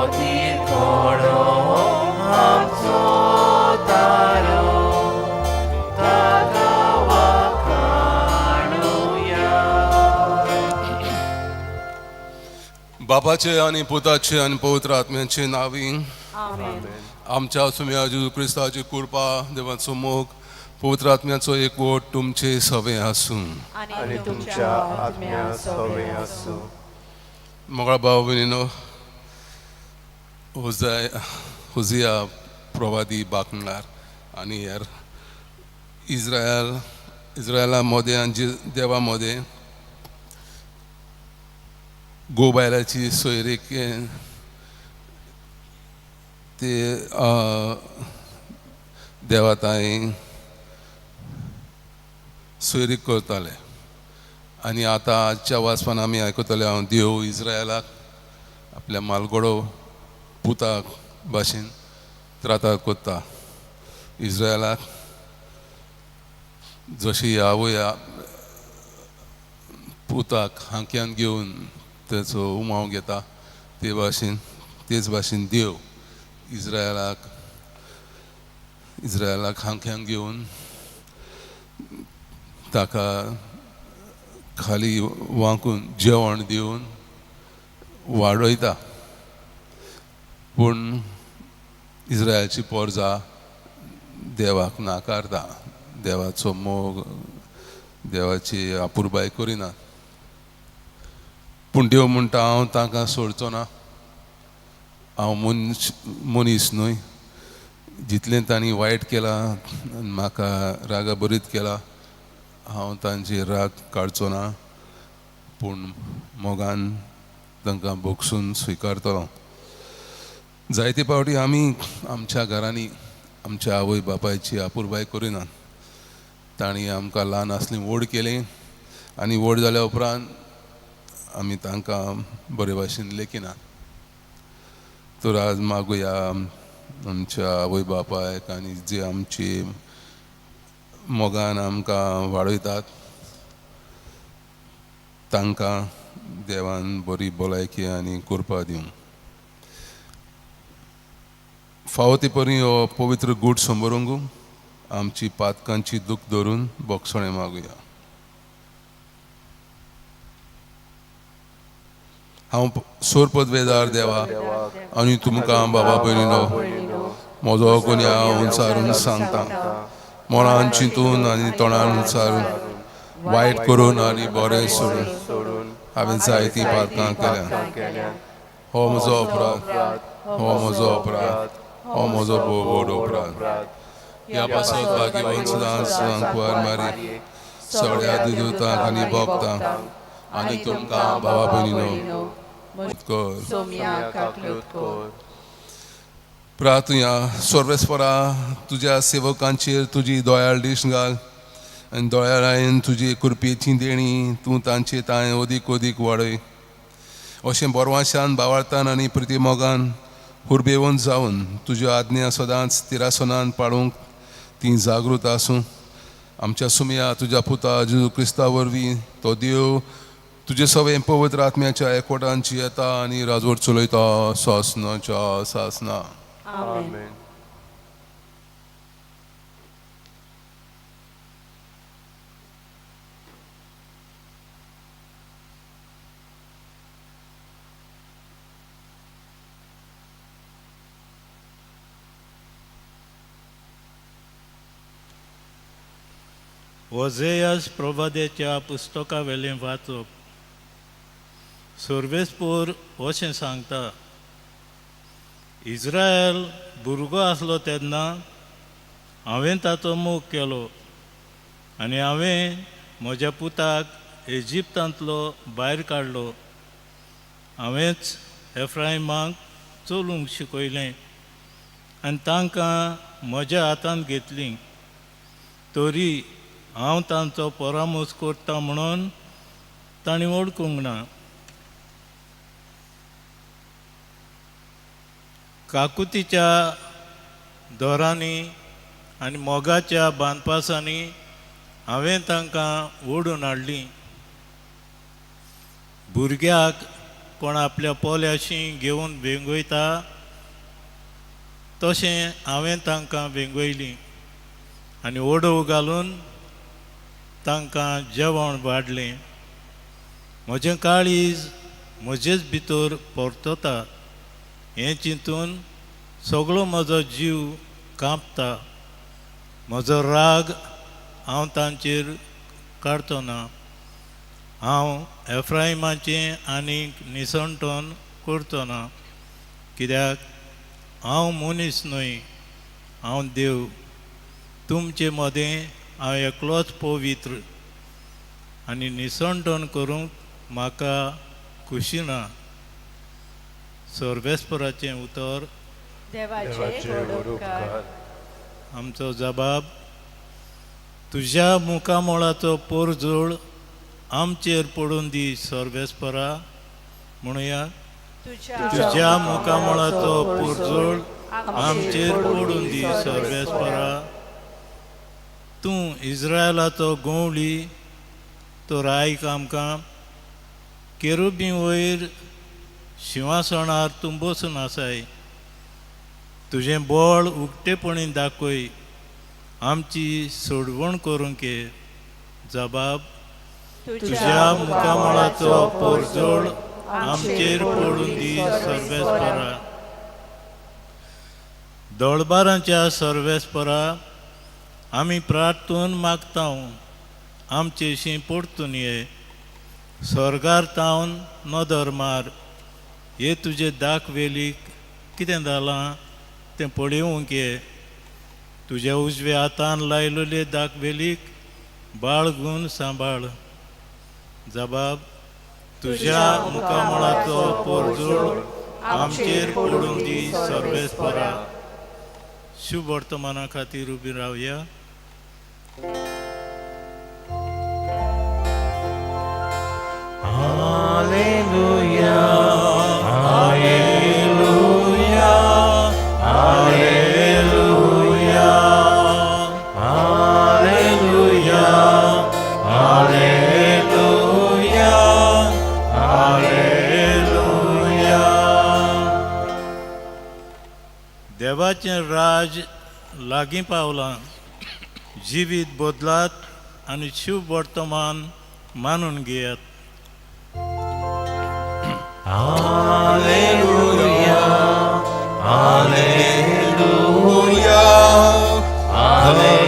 थोडो आमचो तारो ताका वाखाणुया. बापाचे आनी पुताचे आनी पवित्र आत्म्याचे नावी आमेन. आमच्या सुम्या जेजू क्रिस्ताची कृपा, देवाचो मोग, पवित्र आत्म्याचो एकवट तुमचे सवे आसूं. आनी तुमच्या आत्म्या सवे आसूं. मोगळा भाव भयणीनो, हुजाय हुजिया प्रवादी बाकणार आनी हेर इस्रायला मोदें आनी देवा मोदें गोबायलाची सोयरीकेन ते देवा ताई सोयरीक करताले. आनी आतां आजच्या वाचपान आमी आयकतले हांव देव इस्रायलाक आपल्या मालगडो पुताक भाशेन त्राता कोत्ता. इस्रायलाक जशी आवय पुताक हांक्यान घेवन तेचो उमाव घेता ते भाशेन, तेच भाशेन देव इस्रायलाक हांक्यान घेवन ताका खाली वांकून जेवण दिवन वाडयता. पूण इस्रायलची पोरजा देवाक नाकारता, देवाचो मोग, देवाची अपुरबाय करिना. पूण देव म्हणटा हांव तांकां सोडचो ना, हांव मनीस न्हय. जितलें तांणी वायट केलां, म्हाका रागाभरीत केला, हांव तांची राग काडचो ना, पूण मोगान तांकां भोगसून स्विकारतलो. जायते फावटी आमी आमच्या घरांनी आमच्या आवय बापायची अपुरबाय करिनात. तांणी आमकां ल्हान आसलीं व्हड केलीं आनी व्हड जाल्या उपरांत आमी तांकां बरे भाशेन लेखिनात. तर आज मागुया आमच्या आवय बापायक आनी जे आमची मोगान आमकां वाडयतात तांकां देवान बरी भलायकी आनी कृपा दिवं. फावो ते परी हो पवित्र गूट समरूंक आमची पातकांची दूख धरून बोगसणें मागुया. हांव सोरपदवेदार देवा आनी तुमकां बाबा भयणीनो म्हजो गुन्यांव उंचारून सांगता. मनान चिंतून आनी तोंडान उच्चारून, वायट करून आनी बरें सोडून हांवें जायतीं पातकां केल्या. हो म्हजो अपराध, हो म्हजो अपराध, हो म्हजो भोव व्हड अपराध. ह्या पासत भाग्यवंत सदांच कुंवर मारी, सगळ्या दिदुतांक आनी भोगतांक आनी तुमकां बाबा भयणीनो कर. प्रार्थुया. सर्वेस्परा, तुज्या सेवकांचेर तुजी दोयाळ दीश घाल आनी दोळ्याळायन तुजी कृपेची देणी तूं तांचे तांय अदीक अदीक वाडय. अशें बोरवाशान बावाळतान आनी प्रितीमोगान हुरबेवन जावन तुज्यो आज्ञा सदांच तिरासनान पाळूंक ती जागृत आसूं. आमच्या सुमया तुज्या पुता जेजू क्रिस्ता वरवीं तो देव तुजे सगळें पवित्र आत्म्याच्या एकवटान जियेता आनी राजवट चलयता सासनाच्या सासना. आमेन. ओझेयस प्रवाद्याच्या पुस्तका वेलें वाचप. सर्वेस्पोर अशें सांगता, इस्रायल भुरगो आसलो तेन्ना हांवें ताचो मोग केलो आनी हांवें म्हज्या पुताक इजिप्तांतलो भायर काडलो. हांवेंच एफ्रायमाक चलूंक शिकयलें आनी तांकां म्हज्या हातांत घेतलीं, तरी हांव तांचो परामर्श करता म्हणून तांणी वळखूंक ना. काकुतीच्या दोरांनी आनी मोगाच्या बांदपासांनी हांवें तांकां ओडून हाडलीं. भुरग्याक कोण आपल्या पोल्याशी घेवन वेंगयता तशें हांवें तांकां वेंगयलीं आनी ओडोव घालून तांकां जेवण वाडलें. म्हजें काळीज म्हजेच भितर परतता हें चिंतून सगळो म्हजो जीव कांपता. म्हजो राग हांव तांचेर काडचो ना. हांव एफ्रायमाचें आनीक निसणटण करचो ना, कित्याक हांव मनीस न्हय, हांव देव. तुमचे मदें हांव एकलोच पवित्र आनी निसणटण करूंक म्हाका खुशी ना. सर्वेस्पराचें उतर. देवाचे व्हड उपकार. उपकार. आमचो जबाब. तुज्या मुखामळाचो पोरजोळ आमचेर पडून दी सर्वेस्परा. म्हणुया, तुज्या मुखामळाचो पोरजोळ आमचेर पडून दी सर्वेस्परा. तूं इस्रायलाचो गवळी तर आयक आमकां. केरुबी वयर शिंवासणार तूं बसून आसाय. तुजें बळ उक्तेपणी दाखय, आमची सोडवण करूंक ये. जबाब. तुज्या मुखामळाचो पोरजोळ आमचेर पडून दी सर्वेस्परा. दोळबारांच्या सर्वेस्परा, आमी प्रार्थून मागता, आमचेशी परतून ये. स्वर्गार तावन नदर मार, हे तुजे दाखवेलीक कितें जालां तें पळोवंक ये. तुज्या उजव्या हातान लायलेले दाखवेलीक बाळगून सांबाळ. जबाब. तुज्या मुखामळाचो पोरजोळ आमचेर पडून दी सर्वेस्परा. शुभ वर्तमाना खातीर उबी रावया. Alleluia, Alleluia, Alleluia, Alleluia, Alleluia, Alleluia. देवाचें राज लागीं पावलां. जिवीत बदलात आनी शुभ वर्तमान मानून घेयात. Alleluia, Alleluia, Alleluia,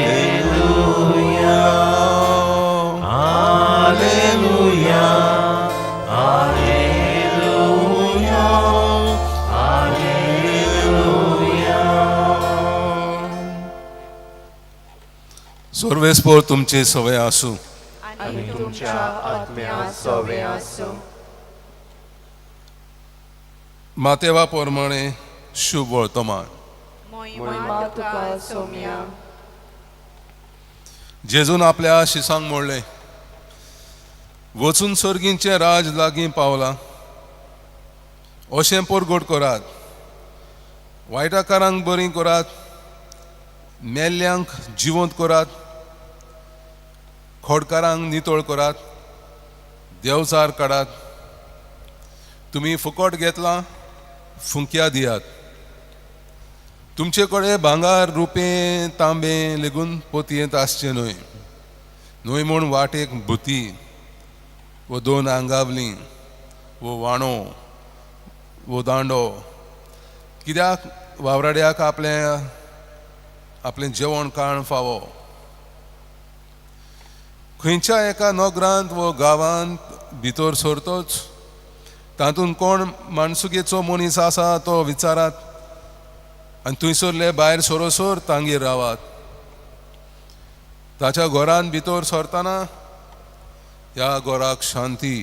Alleluia, Alleluia, Alleluia. सर्वेस्पोर तुमचे सवय आसूं. आनी तुमच्या आत्म्या सवें आसूं. मातेवा प्रमाणे शुभ वर्तमान. मोहिमा तुका सोम्या. जेजून आपल्या शिसांक म्हणलें, वचून सर्गींचें राज लागीं पावलां अशें परगट करात. वायटाकारांक बरीं करात, मेल्ल्यांक जिवंत करात, खोडकारांक नितळ करात, देवचार काडात. तुमी फुकट घेतलां, फुंक्या दियात. तुमचे कडेन भांगर, रुपें, तांबें लेगून पोतयेंत आसचें न्हय, न्हय म्हूण वाटेक भुती वो दोन आंगावली वो वाणो वो दांडो, कित्याक वावराड्याक आपलें आपलें जेवण खाण फावो. खंयच्या एका नगरांत वो गांवांत भितर सरतोच तातूंत कोण माणसुकेचो मनीस आसा तो विचारात आनी थंयसरले भायर सरोसर तांगेर रावात. ताच्या घरान भितर सरतना ह्या घराक शांती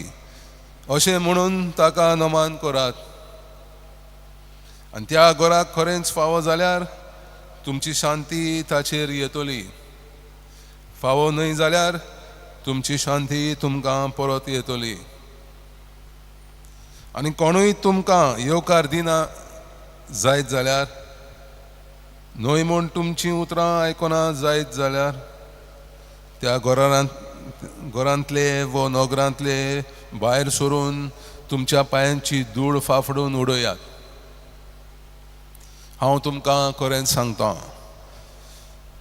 अशें म्हणून ताका नमान करात. आनी त्या घराक खरेंच फावो जाल्यार तुमची शांती ताचेर येतली, फावो न्हय जाल्यार तुमची शांती तुमकां परत येतली. आनी कोणूय तुमकां येवकार दिना जायत जाल्यार, न्हय म्हूण तुमचीं उतरां आयकना जायत जाल्यार, त्या घरांतले वो नगरांतले भायर सरून तुमच्या पांयांची धूळ फाफडून उडयात. हांव तुमकां खरेंच सांगता,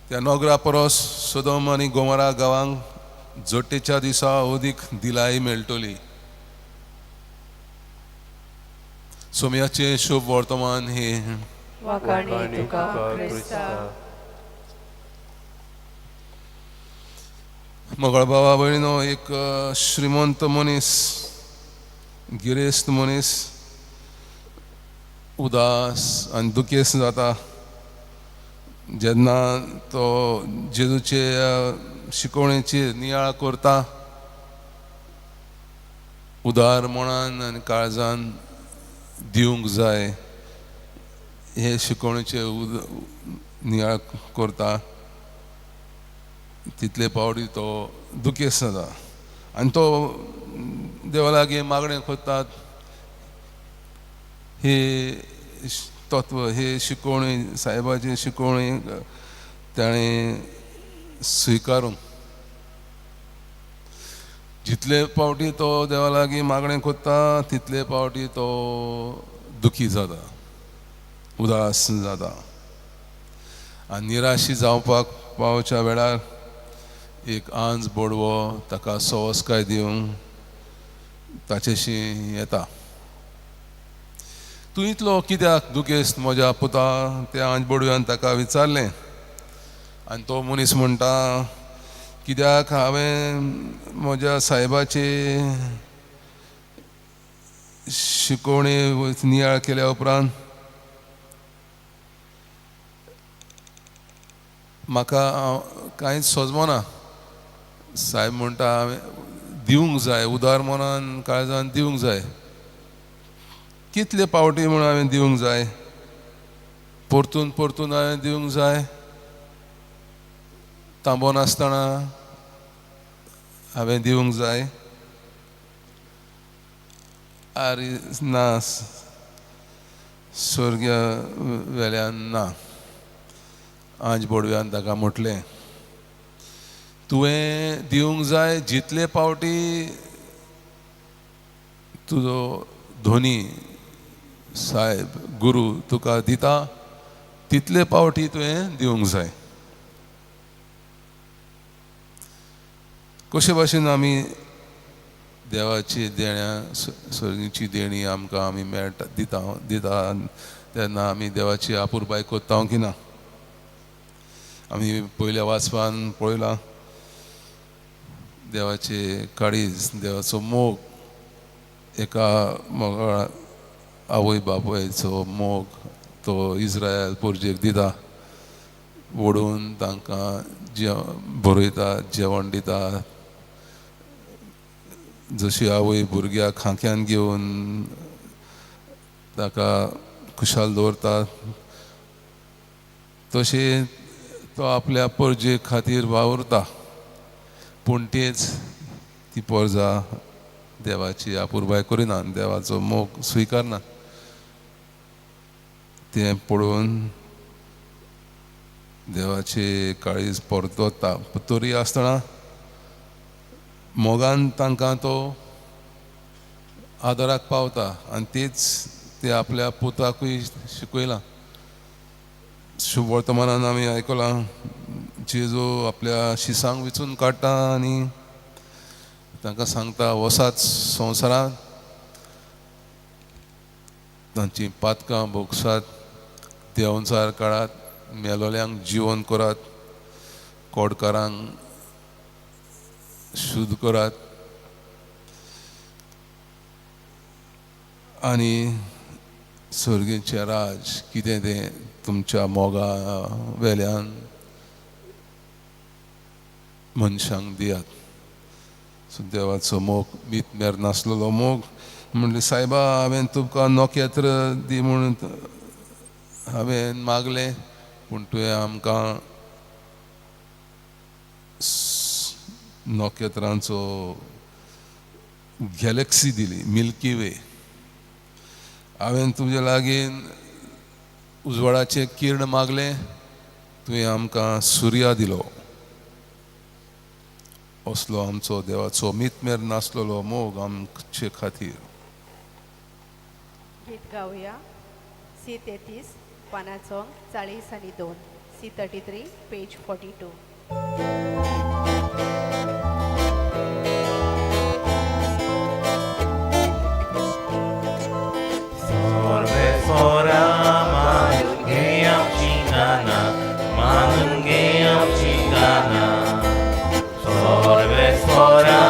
त्या नगरा परस सोदोम आनी गोमोरा गांवांक जोटेच्या दिसा अदीक दिलाय मेळटली. सोम्याचें शुभ वर्तमान हे. वाखाणी तुका क्रिस्ता. मगळ बाबा भयणीनो, एक श्रीमंत मनीस, गिरेस्त मनीस उदास आनी दुखेस्त जाता जेन्ना तो जेजूचे शिकवणेचेर नियाळ करता. उदार मनान आनी काळजान दिवंक जाय हे शिकवणेचे नियाळ करता तितले पावटी तो दुखेस्त जाता आनी तो देवा लागीं मागणें करतात. हे तत्व, हे शिकवणी, सायबाची शिकवणी ताणें स्विकारून जितले पावटी तो देवा लागीं मागणें करता तितले पावटी तो दुखी जाता, उदास जाता आनी निराशी जावपाक पावच्या वेळार एक आंज बोडवो ताका सवसकाय दिवंक ताचेशी येता. तूं इतलो कित्याक दुखेस्त म्हज्या पुता, त्या आंज बोडव्यान ताका विचारलें. आनी तो मनीस म्हणटा, कित्याक हांवें म्हज्या सायबाची शिकवणी नियाळ केल्या उपरांत म्हाका कांयच सोजमना. सायब म्हणटा हांवें दिवंक जाय, उदार मनान काळजान दिवंक जाय. कितले पावटी म्हूण हांवें दिवंक जाय? परतून परतून हांवें दिवंक जाय? तांबो नासतना हांवें दिवंक जाय? आरे ना, स्वर्ग वेल्यान ना. आंज बोडव्यान ताका म्हटलें, तुवें दिवंक जाय जितले पावटी तुजो धोनी सायब गुरू तुका दिता तितले पावटी तुवें दिवंक जाय. कशे भाशेन आमी देवाची देण्या, सर्गीची देणी आमकां आमी मेळटा दिता दिता तेन्ना आमी देवाची आपुरबाय करता की ना? आमी पयल्या वाचपान पळयलां देवाचे काळीज, देवाचो मोग, एका मोगाळ आवय बापायचो मोग तो इस्रायल पोरजेक दिता, ओडून तांकां बरयता, जेवण दिता. जशी आवय भुरग्याक खांक्यान घेवन ताका खुशाल दवरता तशें तो आपल्या परजे खातीर वावुरता. पूण तेच ती पोरजा देवाची आपुरबाय करिना, देवाचो मोग स्विकारना. तें पळोवन देवाचे काळीज परतता. तरी आसतना मोगान तांकां तो आदाराक पावता आनी तेच ते आपल्या पुताकूय शिकयलां. शुभ वर्तमानान आमी आयकलां, जेजू आपल्या शिसांक विचून काडटा आनी तांकां सांगता, वसात संवसारांत, तांची पातकां भोगसात, देवचार काडात, मेलोल्यांक जिवन करात, कोडकारांक शुद्ध करात आनी सर्गीचें राज कितें तें तुमच्या मोगा वेल्यान मनशांक दियात. सो देवाचो मोग मीत मेर नासलेलो मोग. म्हणलें, सायबा हांवें तुमकां नखेत्र दी म्हूण हांवें मागलें, पूण तुवें आमकां नखेत्रांचो गॅलेक्सी दिली, मिल्की वे. हांवें तुजे लागीं उजवाडाचें किर्ण मागलें, तुवें आमकां सुर्या दिलो. असलो आमचो देवाचो मीत मेर नासलेलो मोग आमचे खातीर. गीत गावया. सी 33 पानाचो 42, सी 33 पेज 42. सर्वेस्पोरा मानून घे आमची गाना, मानून घे आमची गाना. सर्वेस्पोरा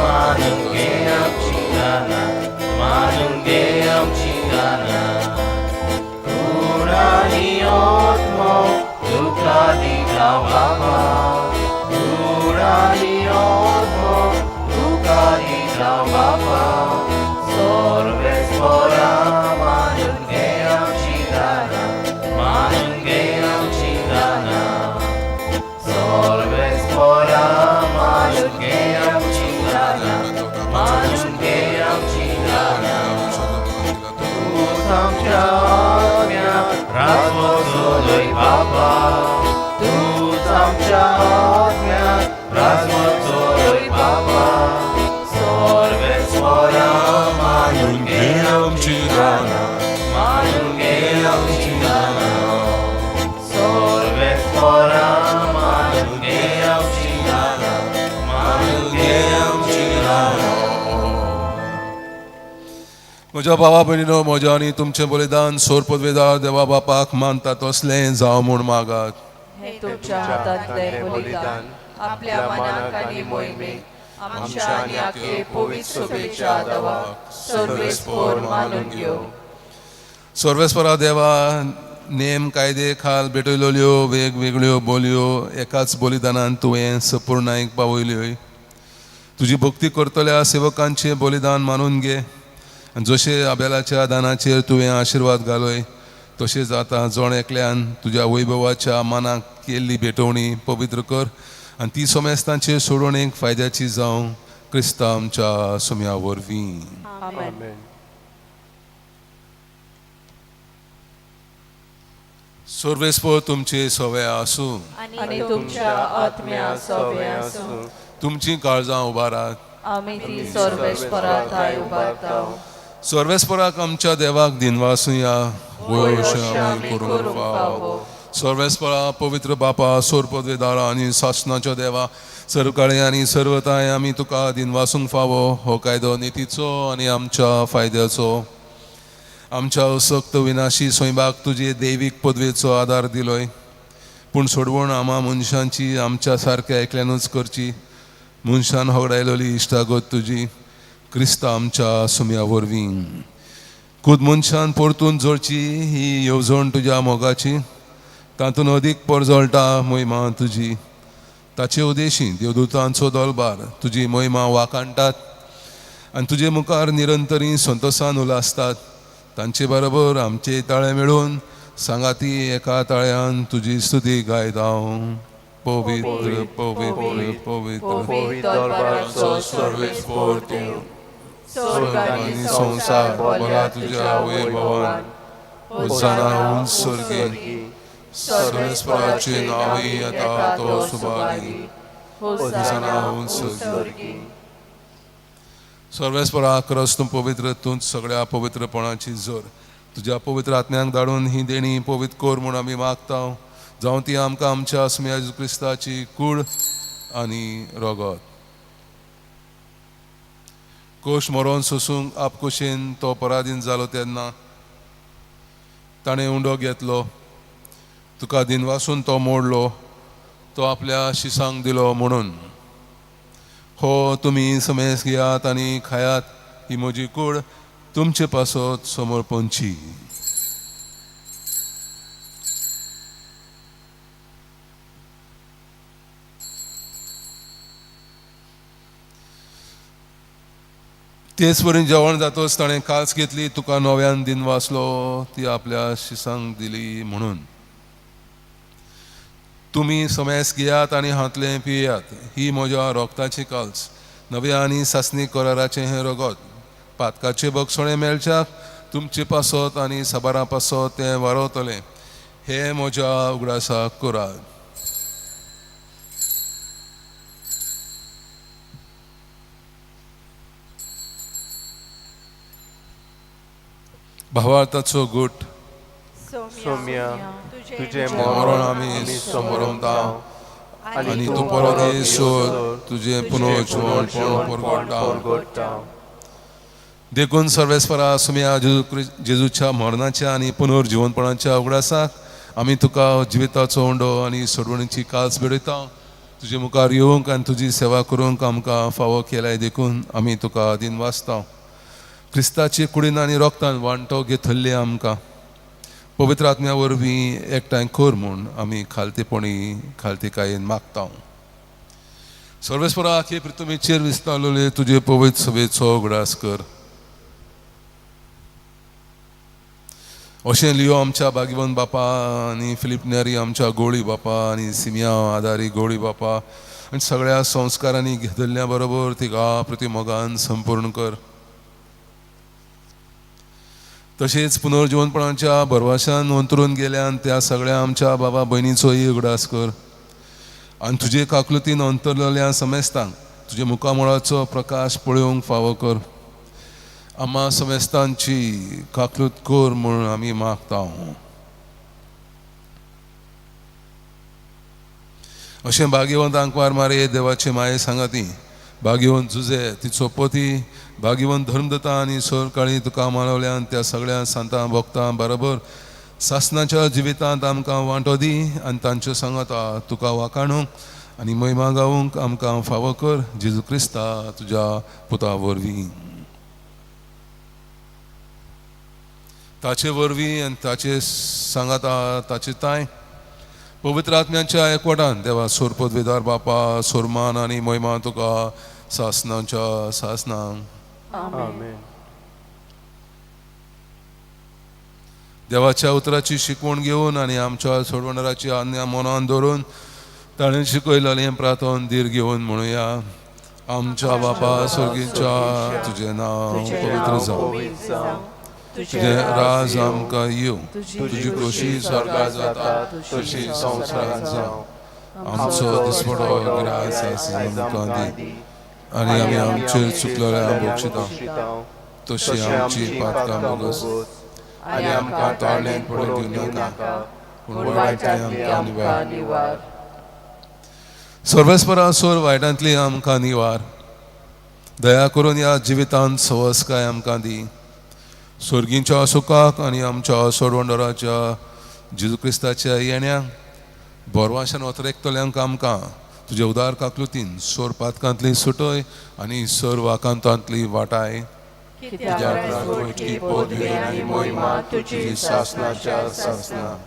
मानून घे आमची गाना, मानून घे आमची गाना. कुणाली आत्मो तुका दिता बाबा, कुणाली आत्मो तुका दिता बाबा. सर्वेस्पोरा मानून घे आमची गाना, मानून घे आमची गाना. सर्वेस्पोरा मानून घे आमची गाना, मानून घे आमची गाना. तूच आमच्या आत्म्याक राजवो चलय बाबा, तूच आमच्या आत्म्याक राजवो चलय बाबा. सर्वेस्पोरा मानून घे आमची गाना, मानून घे आमची गाना. सर्वेस्पोरा मानून घे आमची गाना, मानून घे आमची गाना. म्हज्या भावा भयणीनो, म्हज्या आनी तुमचें बलिदान सोरपदवेदार देवा बापाक मानता तसलें जावं म्हूण मागात. हे तुमच्या हातांतलें बलिदान आपल्या मनाक आनी मोहिमेक आमच्या आनी आखे पवित्र सभेच्या देवाक सर्वेस्पोर मानून घेवं. सर्वेस्परा देवा, नेम कायदे खाल भेटयल्यो वेगवेगळ्यो बोलयो एकाच बलिदानान तुवें सपूर्णायक पावयल्यो. तुजी भक्ती करतल्या सेवकांचें बलिदान मानून घे आनी जशें आबेलाच्या दानाचेर तुवें आशिर्वाद घालय तशेंच आतां जण एकल्यान तुज्या वैभवाच्या मानाक केल्ली भेटवणी पवित्र कर आनी ती समेस्तांचे सोडवणेक फायद्याची जावं, क्रिस्ता आमच्या सुम्या वरवीं. आमेन. आमेन. सर्वेस्पोर तुमचे सवे आसूं. आनी तुमच्या आत्म्या सोबे आसूं. तुमची काळजां उबारात. आमी ती सर्वेस्परा थाय उबारता. सर्वेस्पराक आमच्या देवाक दिनवासुया, वय वय अशें अशें आमी आमी करूंक करूंक फावो. फावो. सर्वेस्परा पवित्र बापा, सोरपदवेदारा आनी सासणाच्या देवा, सर्वकाळे आनी सर्वताय आमी तुका दिनवासूंक फावो. हो कायदो नितीचो आनी आमच्या फायद्याचो. आमच्या असक्त विनाशी स्वयंबाक तुजे दैवीक पदवेचो आदार दिलोय, पूण सोडवण आमा मनशांची आमच्या सारक्या एकल्यानूच करची. मनशान होगडायलोली इश्टागत तुजी क्रिस्ता आमच्या सुम्या वरवीं. खूद मनशान परतून जोडची ही येवजण तुज्या मोगाची, तातूंत अदीक परजळटा मोहिमा तुजी. ताचे उदेशी देवदूतांचो दलबार तुजी मोहिमा वाखाणटात आनी तुजे मुखार निरंतरी संतोसान उलासतात. तांचे बरोबर आमचे ताळे मेळून सांगाती एका ताळ्यान तुजी स्तुती गायता हांव. पवित्र पवित्र पवित्र पवित्र दरबाराचो सर्वेस्पोर देव, स्वर्ग आनी संवसार भरला तुज्या वैभवान. होसाना उंच स्वर्गी, सर्वेस्पराचे नांवे येता तो सुभागी. होसाना उंच स्वर्गी. सर्वेस्परा क्रस तूं पवित्र, तूंच सगळ्या पवित्रपणाची जोर. तुज्या पवित्र आत्म्यांक धाडून ही देणी पवित्र कर म्हूण आमी मागता, जावं ती आमकां आमच्या आसम्या जेजू क्रिस्ताची कूड आनी रगत. कोश मरोन सोसूंक आपकुशेन तो पराधीन जालो तेन्ना ताणें उंडो घेतलो, तुका दिनवासून तो मोडलो, तो आपल्या शिसांक दिलो म्हणून, हो तुमी समेस घेयात आनी खायात, ही म्हजी कूड तुमचे पासत समर्पणची. तेच वरी जेवण जातच ताणें कास घेतली, तुका नव्यान दिनवासलो, ती आपल्या शिसांक दिली म्हणून, तुमी समेस घेयात आनी हातलें पियात, ही म्हज्या रोगताची काल्स, नव्या आनी सासणी कराराचें हें रगत, पातकाचें बगसणें मेळच्याक तुमचे पासत आनी साबारां पासत तें वारवतलें. हें म्हज्या उगडासाक करात. भावार्थाचो गुट. सोम्या, तुजें मरण आमी समरवता आनी तूं परत येसर तुजें पुनर्जिवणपण परगट्टा. देखून सर्वेस्परा सुम्या जेजूच्या मरणाच्या आनी पुनर्जिवनपणाच्या उगडासाक आमी तुका जिविताचो उंडो आनी सोडवणीची कास भेटयता. तुजे मुखार येवंक आनी तुजी सेवा करूंक आमकां फावो केलाय देखून आमी तुका दिन वाचता. क्रिस्ताचे कुडीन आनी रोगतान वांटो घेतल्ले आमकां पवित्र आत्म्या वरवीं एकठांय कर म्हूण आमी खालतेपणी खालतीकायेन मागता. सर्वेस्परा आखे प्रितमेचेर विस्तारलेले तुजे पवित्र सभेचो उगडास कर. अशें लियो आमच्या भाग्यवंत बापा आनी फिलीप नेरी आमच्या गोळी बापा आनी सिमिया आदारी गोळी बापा आनी सगळ्या संस्कारांनी घेतल्या बरोबर तिका प्रतिमोगान संपूर्ण कर. तशेंच पुनर्जिवनपणाच्या भरवाशान अंतरून गेल्यान त्या सगळ्या आमच्या बाबा भयणीचोय उगडास कर आनी तुजे काकलुतीन अंतरलेल्या समेस्तांक तुजे मुखामळाचो प्रकाश पळोवंक फावो कर. आमा समेस्तांची काकलूत कर म्हूण आमी मागता. अशें भाग्यवंत आंकवार मारे देवाचे माये सांगाती भाग्यवंत जुजे तिचो पती भाग्यवंत धर्मदत्ता आनी सरकाळी तुका मानवल्यान त्या सगळ्या सांतां भोगतां बरोबर सासनाच्या जिवितांत आमकां वांटो दी आनी तांच्यो सांगाता तुका वाखाणूंक आनी महिमा गावूंक आमकां फावो कर. जेजू क्रिस्ता तुज्या पुता वरवीं, ताचे वरवीं आनी ताचे सांगाता ताचे ताय पवित्र आत्म्यांच्या एकवटान देवा सोरपदवेदार बापा सोरमान आनी महिमा तुका सासनाच्या सासनांक. आमेन. देवाच्या उतराची शिकवण घेवन आनी आमच्या सोडवणाराची आज्ञा मनान दवरून ताणें शिकयलें प्रार्थन धीर घेवन म्हणुया. आमच्या बापा स्वर्गीच्या, तुजें नांव पवित्र जावं, तुजें राज आमकां येवं, तुजी खोशी स्वर्गार जाता तशी संवसारांत जावं. आमचो दिसपडो ग्रास आयज आमकां दी आनी आमी आमचेर चुकलेल्या बक्षिता तशी आमची पातकां भोगस आनी आमकां ताळ्यांत पडूंक दिवं नाका पूण वायटांतली आमकां निवार. सर्वेस्परा सोर वायटांतली आमकां निवार. दया करून ह्या जिवितांत सवसकाय आमकां दी. स्वर्गींच्या सुखाक आनी आमच्या सोडवणदाराच्या जेजू क्रिस्ताच्या येण्याक बोरवाशान वतरेकतल्यांक आमकां तुजे उदार काकलुतीन सोर पातकांतली सुटय आनी सोर वाकांतांतली वाटाय. तुजी सासनाच्या सासना.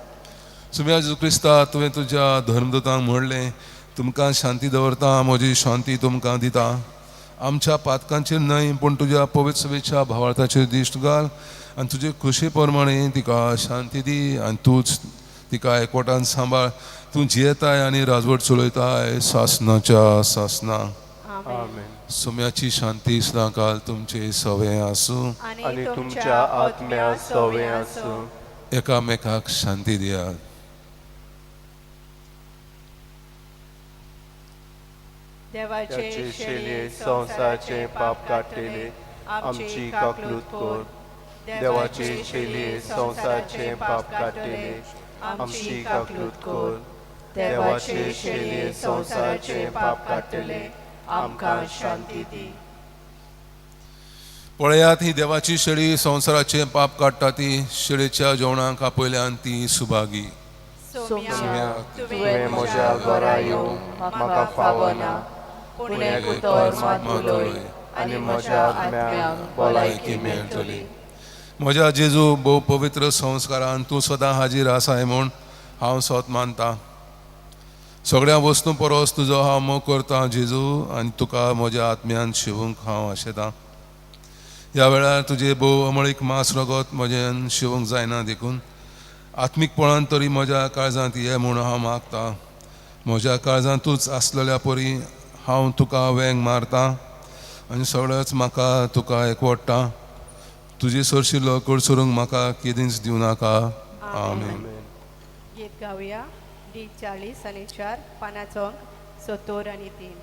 सुम्या जेजू क्रिस्ता, तुवें तुज्या धर्मदूतांक म्हणलें तुमकां शांती दवरता, म्हजी शांती तुमकां दिता. आमच्या पातकांचेर न्हय पूण तुज्या पवित्र सभेच्या भावार्थाचेर दिश्ट घाल आनी तुजे खुशे प्रमाणे तिका शांती दी आनी तूंच तिका एकवटान सांबाळ. तूं जियेताय आनी राजवट चलयताय सासनाच्या सासना. सोम्याची शांती सदांकाल तुमचे सवे आसूं आनी तुमच्या आत्म्या सवे आसूं. एकामेकाक शांती दियात. देवाचे शेलये संवसाराचे पाप काडटले आमची काकलूत कर. देवाचे शेलये संवसाराचे पाप काडटले आमची काकलूत कर. देवाचे शेलये संवसाराचे पाप काडटले आमकां शांती दी. पळयात ही देवाची शेळी संवसाराचे पाप काडटा ती शेळीच्या जेवणाक आपयल्यान ती सुभागी. तुवें म्हज्या घरा येवंक म्हाका फावना पूण एक उतर मात उलय आनी म्हज्या आत्म्याक भलायकी मेळटली. म्हज्या जेजू भोव पवित्र संस्कारान तूं सदां हाजीर आसाय म्हूण हांव सोत मानता. सगळ्या वस्तूं परस तुजो हांव मोग करता जेजू आनी तुका म्हज्या आत्म्यान शिवूंक हांव आशेतां. ह्या वेळार तुजें भोव अमळीक मांस रगत म्हज्यान शिवूंक जायना देखून आत्मीकपणान तरी म्हज्या काळजांत ये म्हूण हांव मागता. म्हज्या काळजांतूच आसलेल्या परी हांव तुका वेंग मारता आनी सगळेच म्हाका तुका एकवडटा. तुजे सरशिल्लो कडसरूंक म्हाका केदींच दिवं नाका. आमेन. गीत गावया डी 40 आनी 4 पानाचो अंक 70 आनी 3,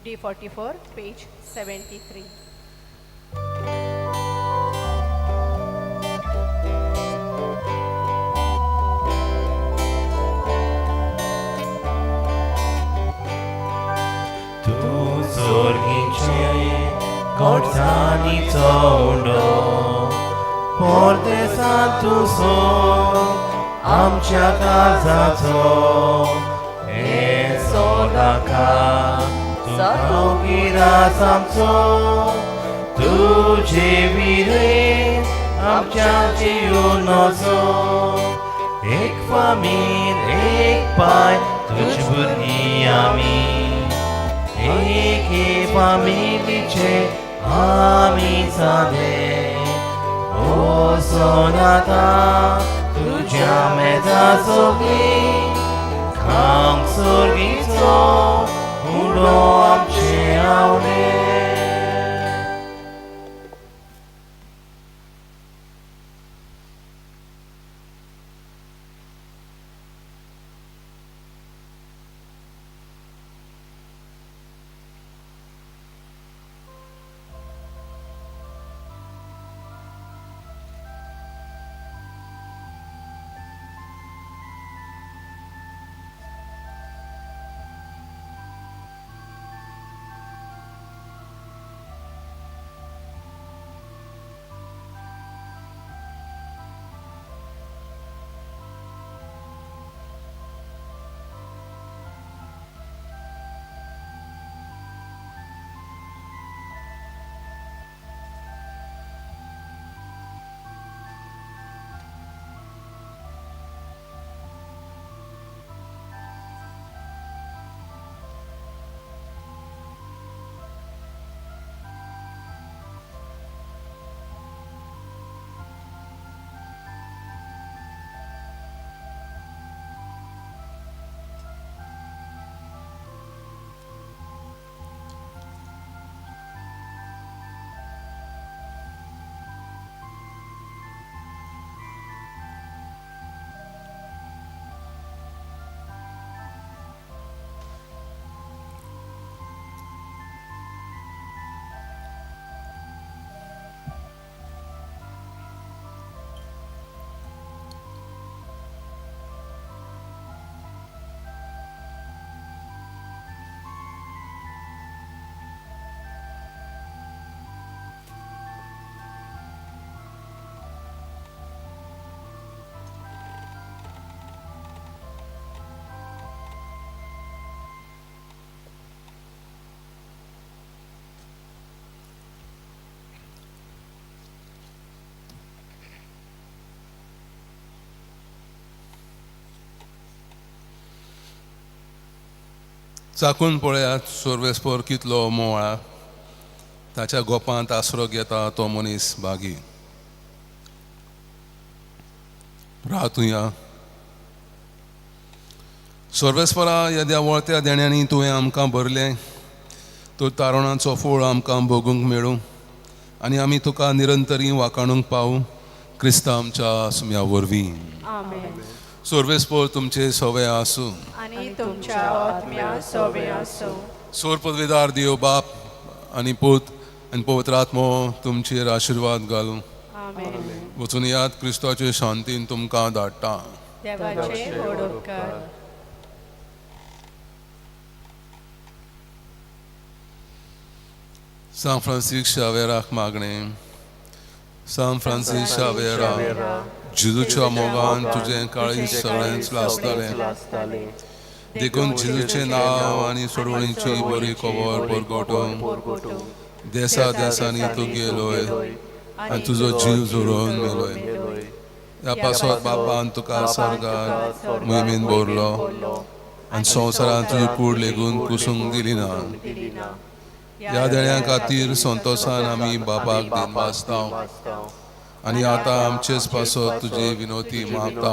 डी 44 पेज 73. गोडसाणीचो उंडो परदेसांत तुजो आमच्या काळजाचो हे सोदाका तुका गिरास आमचो तुजे विरे आमच्या जिवनाचो एक फामील एक पाय तुज भुरगीं आमी एके फामिलीचे आमी जाले ओ सोनाता तुज्या मेजा सोगी खांक सोर्गीचो उडो आमचे आवडे. चाकून पळयात सर्वेस्पर कितलो मोवाळा, ताच्या गोपांत आसरो घेता तो मनीस बागी. रातुया सर्वेस्परा, येद्या वळत्या देण्यांनी तुवें आमकां भरलें, तर तारुणाचो फळ आमकां भोगूंक मेळूं आनी आमी तुका निरंतरी वाकाणूंक पावूं, क्रिस्ता आमच्या सुम्या वरवीं. सर्वेस्पर तुमचे सवे आसूं आनी तुमच्या आत्म्या सोवे आसूं. सोर पदवीदार देव बाप आनी पूत आनी पवित्र आत्मो तुमचेर आशिर्वाद घालूं. वचून याद क्रिस्ताचे शांतीन तुमकां धाडटा. देवाचे व्हड उपकार. सांत फ्रांसीस शावेराक मागणें. सांत फ्रांसीस शावेरा, जेजूच्या मोगान तुजें काळीज सगळेंच लासतालें, देखून जेजूचें नांव आनी सोडवणीची बरी खबर परगटूंक देसा देसांनी तूं गेलोय आनी तुजो जीव झरोवन मेलोय. ह्या पासत बापान तुका सर्गार मोहिमेन भरलो आनी संवसारांत तुजी कूड लेगून कुसूंक दिली ना. ह्या देण्या खातीर संतोशान आमी बापाक दिनवासता आनी आतां आमचेच पासत तुजी विनोती मागता.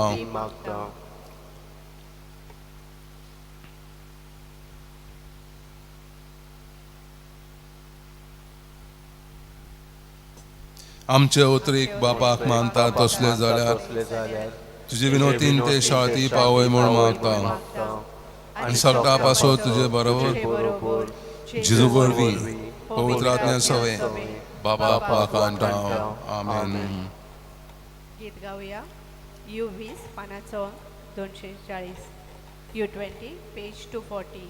आमचे उतरीक बापाक मानता तसले जाल्यार तुजे विनोतीन ते शाळती पावय म्हूण मागता आनी सगळ्या पासत तुजे बरोबर जेजू वरवीं पवित्र आत्म्या सवे बाबा पाकांटा. आमेन. गीत गावया. You 20 पानाचो 240, you 20 page 240.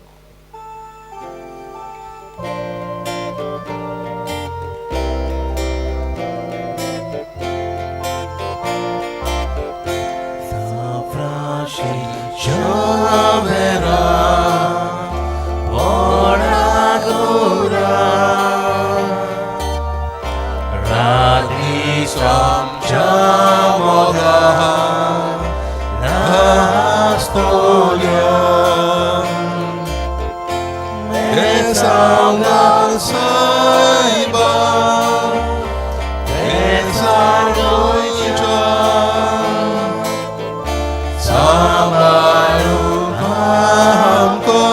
शावेरा व्हडा गोरा राती आमच्या मोगा नासतोल्या बेसांगार सायबा बेसांग गोंयच्या सांबाळून आमकां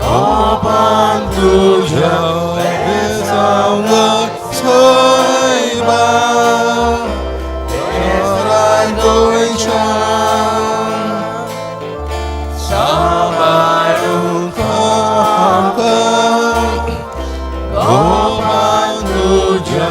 गोपान तुज्या बेसांगार सायबा बेसांग गोंयच्या सांबाळून आमकां गोपान तुज्या.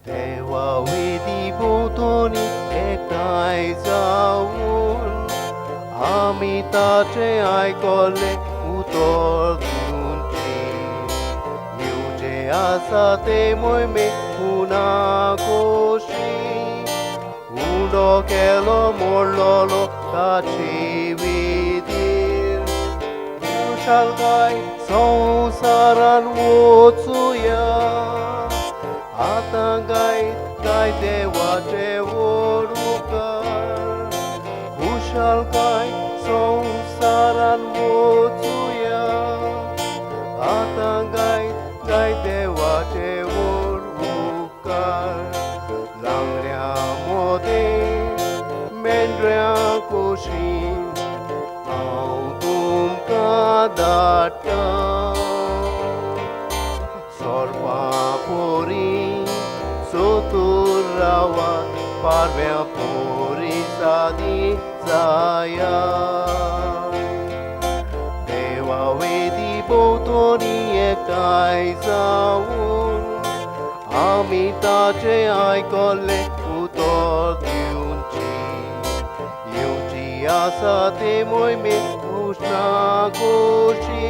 देवा वेदी भोंवतणी एकठांय जावन आमी ताचें आयकलें उतर दिवचें येवचें आसा तें मोहिमे खुना कोशी उंडो केलो मोडलोलो ताचे वेदीर खुशालकाय संवसारान वचुया आतां गायत गाय देवाचे व्हड उपकार खुशालकाय संवसारान वचुया आतां गायत गाय देवाचे व्हड उपकार लांगड्या मोदें मेंढऱ्या कुशीन हांव तुमकां धाडटा सोरपा पोरी सोतूर रावात पारव्या पोरी सादी जाया देवा वेदी भोंवतणी एकठांय जावन आमी ताचें आयकलें उतर दिवचें येवची आसा ते मोहिमे कृष्णा कोशी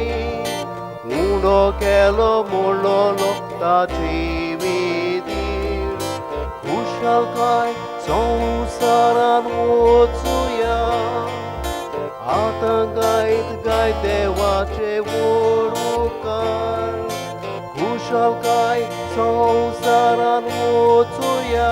उंडो केलो मोडलोलो ताचे वेदीर खुशालकाय संवसारान वचुया आतां गायत गाय देवाचे व्हड उपकार खुशालकाय संवसारान वचुया.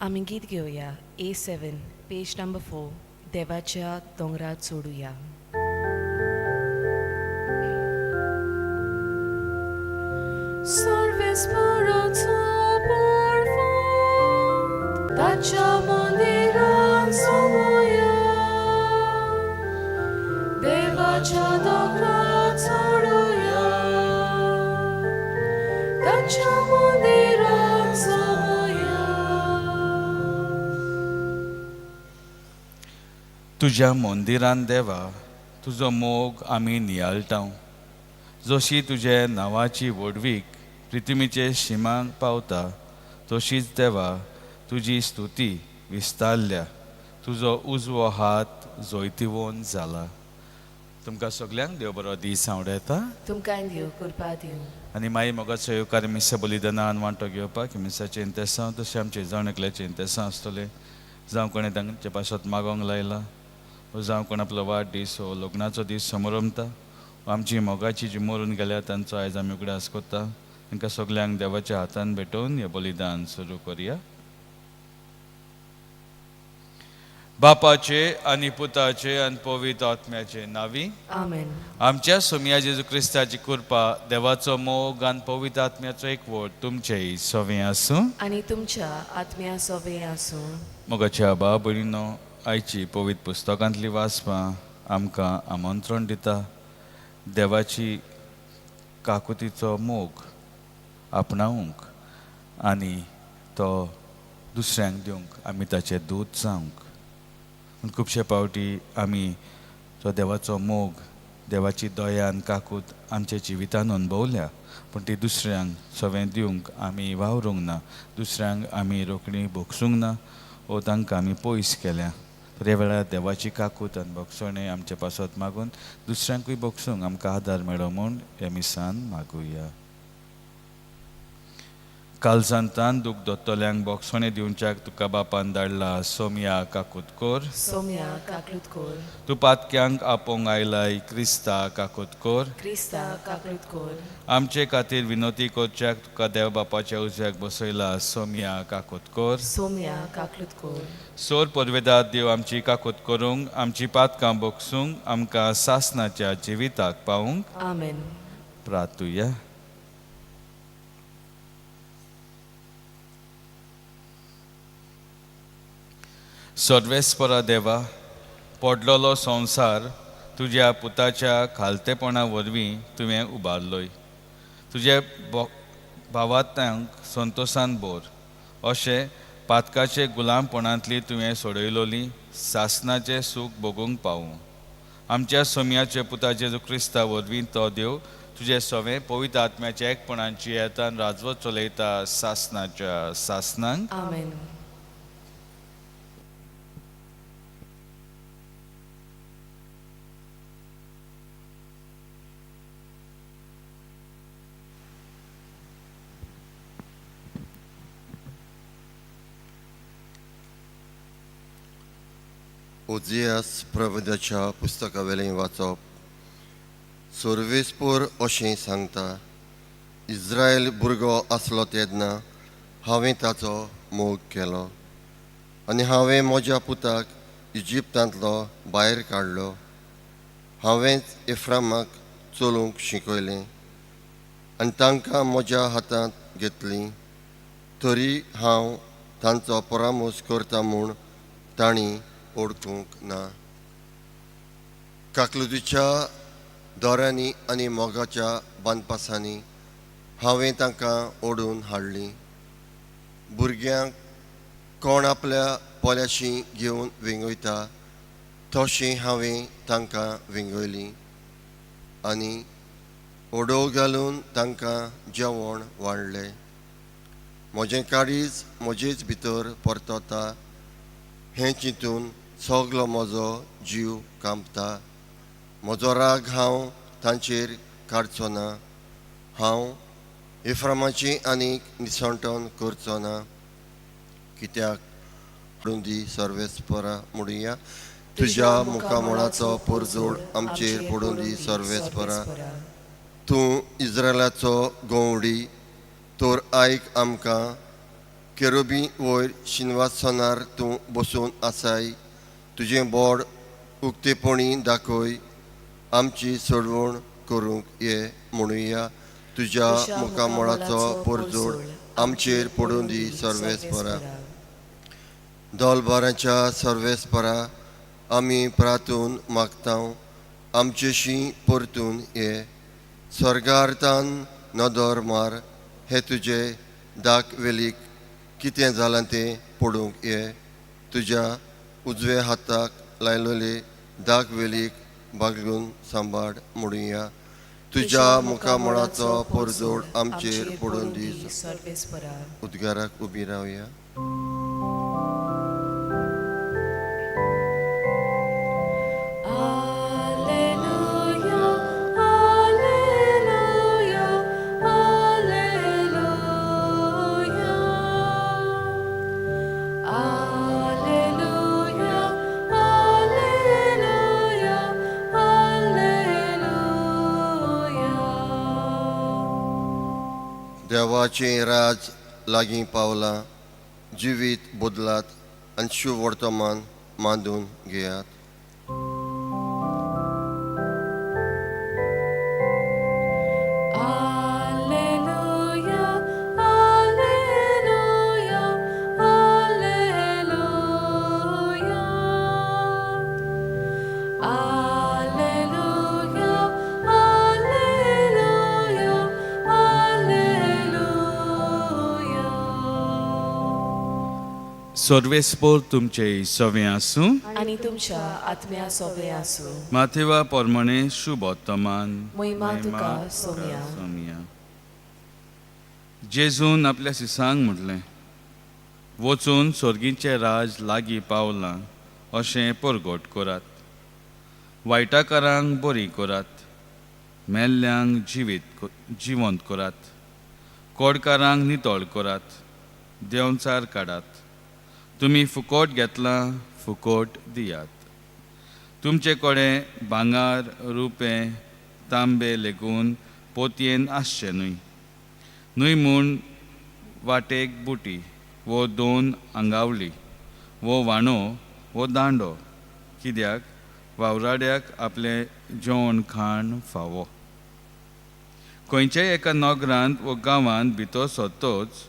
आमी गीत घेवया A7 page number 4 देवाच्या दोंगरार चडुया. सर्वेस्पराचो पर्वत ताच्या मंदिरान सोमया देवाच्या दोंगरार चडुया ताच्या मंदिरान सोमया. तुज्या मंदिरान देवा तुजो मोग आमी नियाळटा, जशी तुजे नांवाची व्हडवीक पृथ्वीचे शिमांक पावता तशीच देवा तुजी स्तुती विस्तारल्या, तुजो उजवो हात जैतिवंत जाला. तुमकां सगल्यांक देव बरो दीस आवडयता. तुमकां देव कृपा दिवं. आनी मागीर मोगाचो येवकार मिसा बलिदानान वांटो घेवपाक मिसाचें इंतेसांव तशें आमचें जाण एकल्याचें इंतेसांव आसतलें. जावं कोणें तांचे पासत मागोंक लायला वो जावं कोण आपलो वाड दीस हो लग्नाचो दीस समरंभता वो आमची मोगाची जी मरून गेल्या तांचो आयज आमी उगडास करता. तांकां सगल्यांक देवाच्या हातान भेटोवन हें बलिदान सुरू करया. बापाचे आनी पुताचे आनी पवित्र आत्म्याचे नावी आमेन. आमच्या सोमया जेजू क्रिस्ताची कृपा, देवाचो मोग आनी पवित्र आत्म्याचो एकवट तुमचेय सवें आसूं आनी तुमच्या आत्म्या सोवे आसूं. मोगाच्या बा भयणीनो, आयची पवित्र पुस्तकांतली वाचपां आमकां आमंत्रण दिता देवाची काकुतीचो मोग आपणावंक आनी तो दुसऱ्यांक दिवंक आमी ताचें दूत जावंक. पूण खुबशे पावटी आमी तो देवाचो मोग, देवाची दया आनी काकूत आमच्या जिवितान अणभवल्या, पूण ती दुसऱ्यांक सवें दिवंक आमी वावरूंक ना, दुसऱ्यांक आमी रोखडी भोगसूंक ना वो तांकां आमी पयस केल्या. तर ह्या वेळार देवाची काकूत आनी भोगसणें आमचे पासत मागून दुसऱ्यांकूय भोगसूंक आमकां आदार मेळो म्हूण ह्या मिसान मागुया. कालजांतान दूख दोतोल्यांक भोगसणें दिवच्याक तुका बापान धाडला, सोमया काकूत कोर. सोम्या काकलूत कोर. तूं पातक्यांक आपोवंक आयलाय, क्रिस्ता काकूत कोर. क्रिस्ता काकलूत कोर. आमचे खातीर विनोती करच्याक तुका देव बापाच्या उजव्याक बसयला, सोमया काकूत कोर. सोम्या काकलूत कोर. सोर परवेदात देव आमची काकूत करूंक, आमची पातकां भोगसूंक, आमकां सासनाच्या जिविताक पावूंक. आमेन. प्रातुया. सर्वेस्परा देवा, पडलेलो संवसार तुज्या पुताच्या खालतेपणा वरवीं तुवें उबारलोय. तुजे भावात्यांक संतोसान बोर अशें पातकाचे गुलामपणांतली तुवें सोडयलोली सासनाचें सूख भोगूंक पावूं. आमच्या सोमयाचे पुता जेजू क्रिस्ता वरवीं तो देव तुजे सवें पवित्र आत्म्याच्या एकपणांची येतान राजवत चलयता सासनाच्या सासनांक. आमेन. ओजियास प्रबंधाच्या पुस्तकावेलें वाचप. सर्वेस्पोर अशें सांगता, इस्रायल भुरगो आसलो तेन्ना हांवें ताचो मोग केलो आनी हांवें म्हज्या पुताक इजिप्तांतलो भायर काडलो. हांवेंच एफ्रामाक चलूंक शिकयलें आनी तांकां म्हज्या हातांत घेतलीं, तरी हांव तांचो परामर्श करता म्हूण तांणी ओळखूंक ना. काकलुतीच्या दोऱ्यांनी आनी मोगाच्या बांदपासांनी हांवें तांकां ओडून हाडलीं. भुरग्यांक कोण आपल्या पोल्याशी घेवन वेंगयता तशें हांवें तांकां वेंगयलीं आनी ओडो घालून तांकां जेवण वाडलें. म्हजें काळीज म्हजेच भितर परतता हें चिंतून सगलो म्हजो जीव कांपता. म्हजो राग हांव तांचेर काडचो ना, हांव एफ्रामाची आनीक निसणटण करचो ना. कित्याक पडूं दी सर्वेस्परा म्हणुया, तुज्या मुखामळाचो परजोड आमचेर पडूं दी सर्वेस्परा. तूं इस्रायलाचो गवडी तर आयक आमकां, केरोबी वयर शिनवासनार तूं बसून आसाय. तुजें बोड उक्तेपणी दाखय, आमची सोडवण करूंक ये म्हणुया. तुज्या मुखामळाचो परजोड आमचेर पडूं दी सर्वेस्परा. दोलबाराच्या सर्वेस्परा, आमी प्रातून मागता, आमचेशी परतून ये. स्वर्गार्थान नदर मार, हे तुजे दाक वेलीक कितें जालां तें पडूंक ये. तुज्या उजव्या हाताक लायलोले दाक वेलीक बागलून सांबाळ म्हणुया. तुज्या मुखामळाचो परजोड आमचेर पडून दी. उद्गाराक उबी रावया. देवाचें राज लागीं पावलां, जिवीत बदलात आनी शुवर्तमान मांदून घेयात. सर्वेस्पोर तुमचे सवे आसूं आनी तुमच्या आत्म्या सोबे आसूं. माथेवा परमणे शुभोत्तमान महिमा तुका सोम्या. सोम्या. जेजून आपल्या सिसांक म्हटलें, वचून स्वर्गीचें राज लागीं पावलां अशें परगट करात. वायटाकारांक बरी करात, मेल्ल्यांक जिवीत जिवंत करात, कोडकारांक नितळ करात, देंवचार काडात. तुमी फुकोट घेतलां, फुकोट दियात. तुमचे कडेन भांगर, रुपें, तांबे लेगून पोतयेन आसचें न्हय, न्हय म्हूण वाटेक बुटी वो दोन आंगावली वो वाणो वो दांडो, कित्याक वावराड्याक आपलें जेवण खाण फावो. खंयच्याय एका नगरांत वो गांवांत भितर सरतच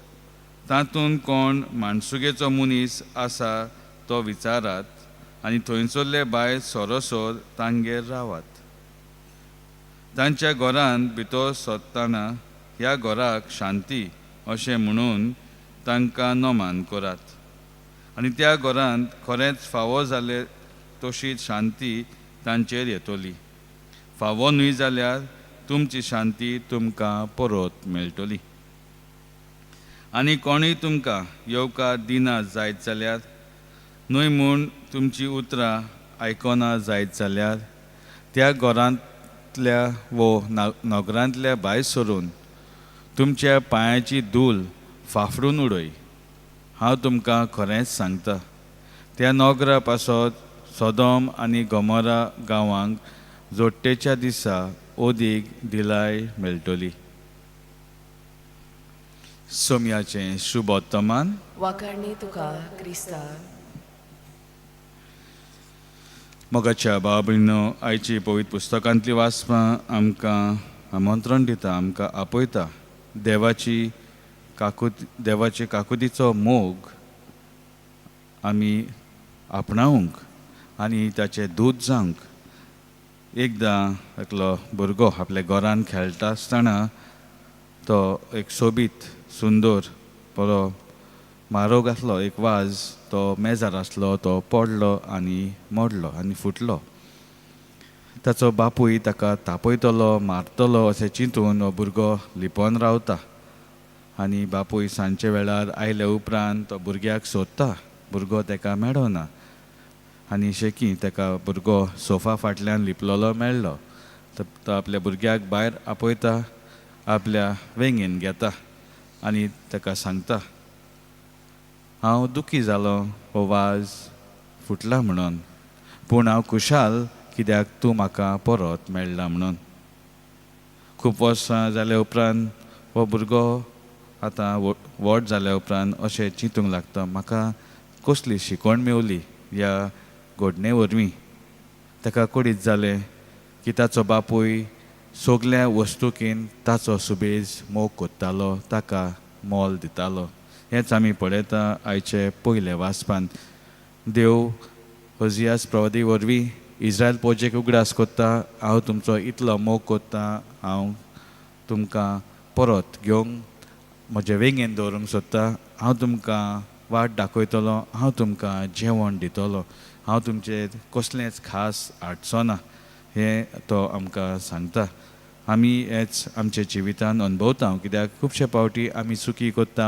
तातूंत कोण माणसुगेचो मनीस आसा तो विचारात आनी थंयसरले भायर सरोसर तांगेर रावात. तांच्या घरांत भितर सरतना ह्या घराक शांती अशें म्हणून तांकां नमान करात आनी त्या घरांत खरेंच फावो जाले तशीच शांती तांचेर येतली. फावो न्हय जाल्यार तुमची शांती तुमकां परत मेळटली. आनी कोणूय तुमकां येवकार दिना जायत जाल्यार, न्हय म्हूण तुमची उतरां आयकना जायत जाल्यार, त्या घरांतल्या वो नगरांतल्या भायर सरून तुमच्या पांयाची धूल फाफडून उडय. हांव तुमकां खरेंच सांगता, त्या नगरा पासत सोदोम आनी गोमोरा गांवांक जोडटेच्या दिसा ओदीक दिलाय मेळटली. सोम्याचें शुभोत्तमान. वाखाणणी तुका क्रिस्ता. मोगाच्या भाव भयणो, आयची पवित्र पुस्तकांतली वाचपां आमकां आमंत्रण दिता, आमकां आपयता. देवाची देवाचे काकुतीचो मोग आमी आपणावंक आनी ताचें दूत जावंक. एकदां एकलो भुरगो आपल्या घरान खेळटा आसतना तो एक सोबीत सुंदर बरो म्हारोग आसलो, एक वाज, तो मेजार आसलो, तो पडलो आनी मोडलो आनी फुटलो. ताचो बापूय ताका तापयतलो, मारतलो अशें चिंतून हो भुरगो लिपोन रावता आनी बापूय सांजचे वेळार आयले उपरांत तो भुरग्याक सोदता. भुरगो ताका मेळना आनी शेकी ताका भुरगो सोफा फाटल्यान लिपलोलो मेळ्ळो. तो आपल्या भुरग्याक भायर आपयता, आपल्या वेंगेन घेता आनी ताका सांगता, हांव दुखी जालो हो वाज फुटला म्हणून, पूण हांव खुशाल कित्याक तूं म्हाका परत मेळ्ळा म्हणून. खूब वर्सां जाल्या उपरांत हो भुरगो आतां व्हड जाल्या उपरांत अशें चिंतूंक लागता, म्हाका कसली शिकवण मेवली ह्या घडणे वरवीं. ताका कळीत जालें की ताचो बापूय सगल्या वस्तुकीन ताचो सुबेज मोग कोत्तालो, ताका मोल दितालो. हेंच आमी पळयता आयचे पयले वाचपान. देव होजियास प्रवादी वरवीं इस्रायल पोजेक उगडास कोत्ता, हांव तुमचो इतलो मोग कोत्ता, हांव तुमकां परत घेवंक म्हजे वेंगेन दवरूंक सोदता, हांव तुमकां वाट दाखयतलो, हांव तुमकां जेवण दितलो, हांव तुमचेर कसलेंच खास हाडचो ना, हें तो आमकां सांगता. आमी हेच आमच्या जिवितान अणभवता, कित्याक खुबशे पावटी आमी चुकी करता,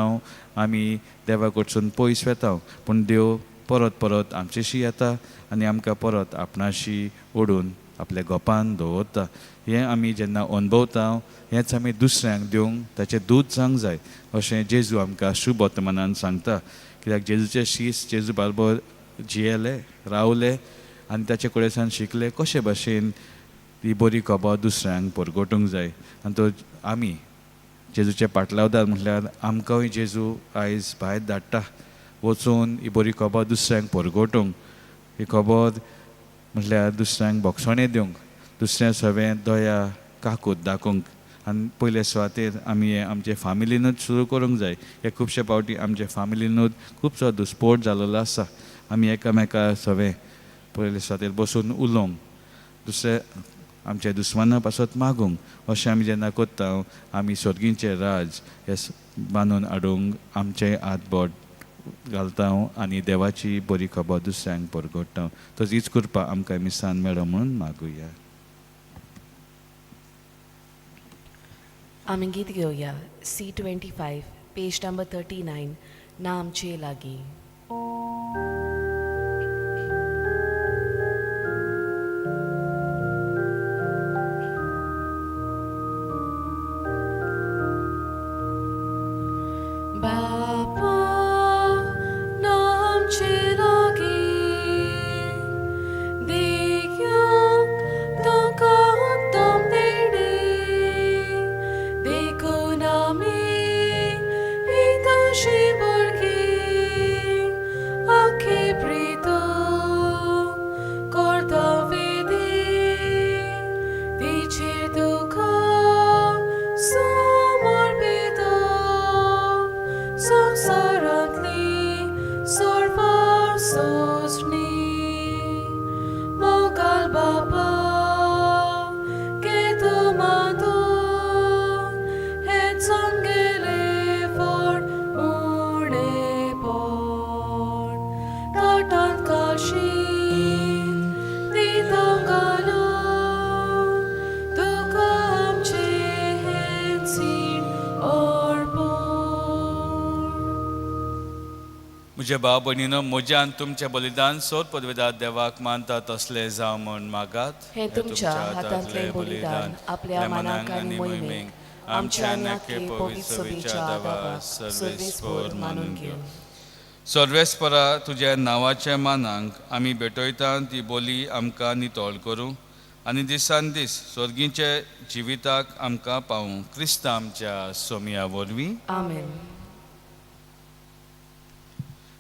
आमी देवा कडसून पयस वेता, पूण देव परत परत आमचेशी येता आनी आमकां परत आपणाशी ओडून आपल्या गोपान दवरता. हें आमी जेन्ना अणभवता हेंच आमी दुसऱ्यांक दिवंक ताचें दूद जावंक जाय अशें जेजू आमकां शुभ वर्तमानान सांगता. कित्याक जेजूचे शीस जेजू बारबर जियेले रावले आनी ताचे कडेन शिकले कशे भाशेन ही बरी खबर दुसऱ्यांक परगटूंक जाय. आनी तो आमी जेजूचे पाटलावदार म्हटल्यार आमकांय जेजू आयज भायर धाडटा वचून ही बरी खबर दुसऱ्यांक परगटूंक, ही खबर म्हटल्यार दुसऱ्यांक भोगसणें दिवंक, दुसऱ्या सगळें दया काकूत दाखोवंक. आनी पयले सुवातेर आमी हें आमचे फामिलीनूच सुरू करूंक जाय. हे खुबशे पावटी आमचे फामिलीनूच खुबसो दुस्पोट जाल्लो आसा. आमी एकामेका सगळें पयले सुवातेर बसून उलोवंक, दुसरे आमच्या दुस्माना पासत मागूंक, अशें आमी जेन्ना करता आमी सर्गींचें राज हें बांदून हाडूंक आमचें हात बोट घालता आनी देवाची बरी खबर दुसऱ्यांक परगट्टा. तशीच कृपा आमकां मिसान मेळो म्हणून मागुया. आमी गीत घेवया C25 page number 39, ना आमचे लागीं. बापा ना आमचे लागीं, देखूंक तुका उत्तम देणे, देखून आमी हितशी भुरगीं, आखे प्रीत करता वेदी, तिचेर तुका समर्पित, संवसारांतली सर्वार सोजणी. मोगाल बापा घे तूं मांदून, हें आमगेलें व्हड उणेपण, ताटांत काशीत दिता घालून, तुका आमचें हें सीण अर्पण. म्हजे भाव भयणीनो, म्हज्या आनी तुमचें बलिदान सोद पदवेदार देवाक मानता तसलें जावं म्हूण मागात. हें तुमच्या हातांतलें बलिदान आपल्या मनाक आनी मोहिमेक आमच्या आनी आख्खे पवित्र सभेच्या देवाक सर्वेस्पर मानून घेवं. सर्वेस्परा, तुज्या नांवाच्या मानांक आमी भेटयता ती बोली आमकां नितळ करूं आनी दिसान दीस सर्गींचे जिविताक आमकां पावूं. क्रिस्त आमच्या सोमया वरवीं. आमेन.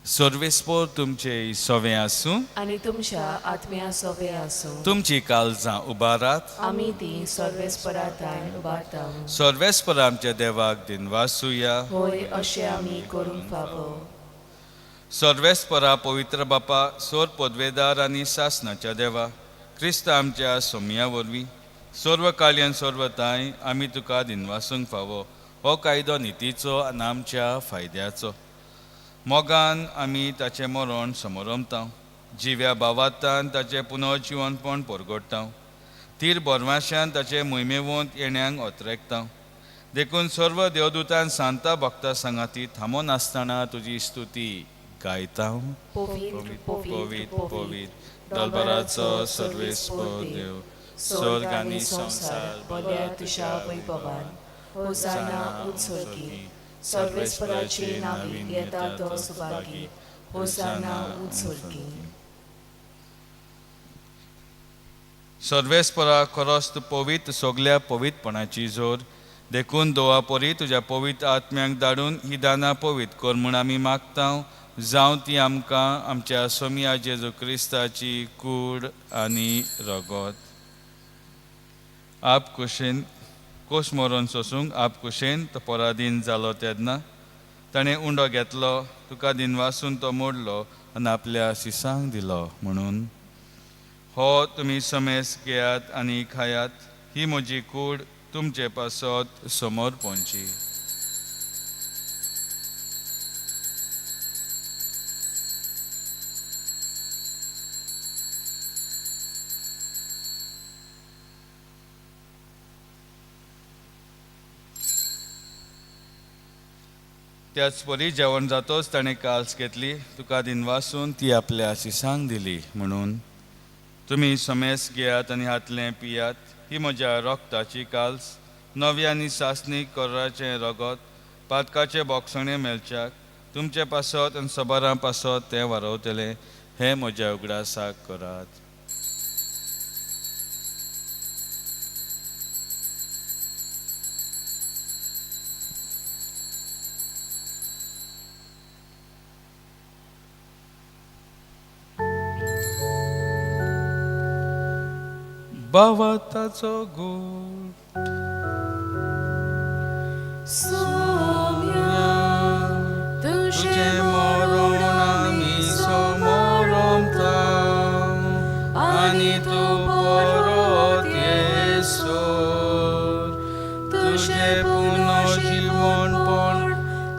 सर्वेस्पर तुमचे सवें आसूं आनी तुमच्या आत्म्या सोवे आसूं. तुमची काळजां उबारात. आमी ती सर्वेस्परा थायन उबारता. सर्वेस्पर आमच्या देवाक दिनवासुया. होय, अशें आमी करूंक फावो. सर्वेस्परा, पवित्र बापा, सोर पदवेदार आनी सासनाच्या देवा, क्रिस्त आमच्या सोमया वरवीं सर्व कार्यान सर्व तांय आमी तुका दिनवासूंक फावो. हो कायदो नितीचो आनी आमच्या फायद्याचो. मोगान आमी ताचें मरण समरमता, जिव्या भावातान ताचें पुनर्जिवनपण परगट्टा, तीर बोरवाश्यान ताचें मोहिमेवंत येण्यांक ओतरेकता. देखून सर्व देवदूतान सांता भक्ता सांगाती थांबो नासतना तुजी स्तुती गायता. पवित्र पवित्र पवित्र दलबराचो सर्वेस्पर देव, स्वर्ग आनी संवसार भरल्या तुज्या वैभवान. होसाना उत्सर्गी, सर्वेस्पराचे नांवी येता तो सुभागी, होसाना उत्सर्गी. सर्वेस्परा, खरोच तूं पवित्र, सगल्या पवित्रपणाची जोर. देखून दोवा परी तुज्या पवित्र आत्म्यांक धाडून ही दानां पवित्र कर म्हूण आमी मागता, जावं ती आमकां आमच्या सोमया जेजू क्रिस्ताची कूड आनी रगत. आप कुशेन कोश मरोन सोसूंक आप कुशेन तो पराधीन जालो तेन्ना ताणें उंडो घेतलो, तुका दिनवासून तो मोडलो आनी आपल्या शिसांक दिलो म्हणून, हो तुमी समेस घेयात आनी खायात, ही म्हजी कूड तुमचे पासत समोर पोंची. त्याच परी जेवण जातोच ताणें काल्स घेतली, तुका दिनवासून ती आपल्या शिसांक दिली म्हणून, तुमी समेस घेयात आनी हातलें पियात, ही म्हज्या रोगताची काल्स, नवी आनी सासणी कोराचें रगत, पातकाचें बोगसणें मेळच्याक तुमचे पासत आनी सबारां पासत तें वारवतलें, हें म्हज्या उगडासाक करात. भावार्थाचो गोट सोम्या तुजें मरण आमी समोरता आनी तूं परत येसर तुजें पुनर्जीवनपण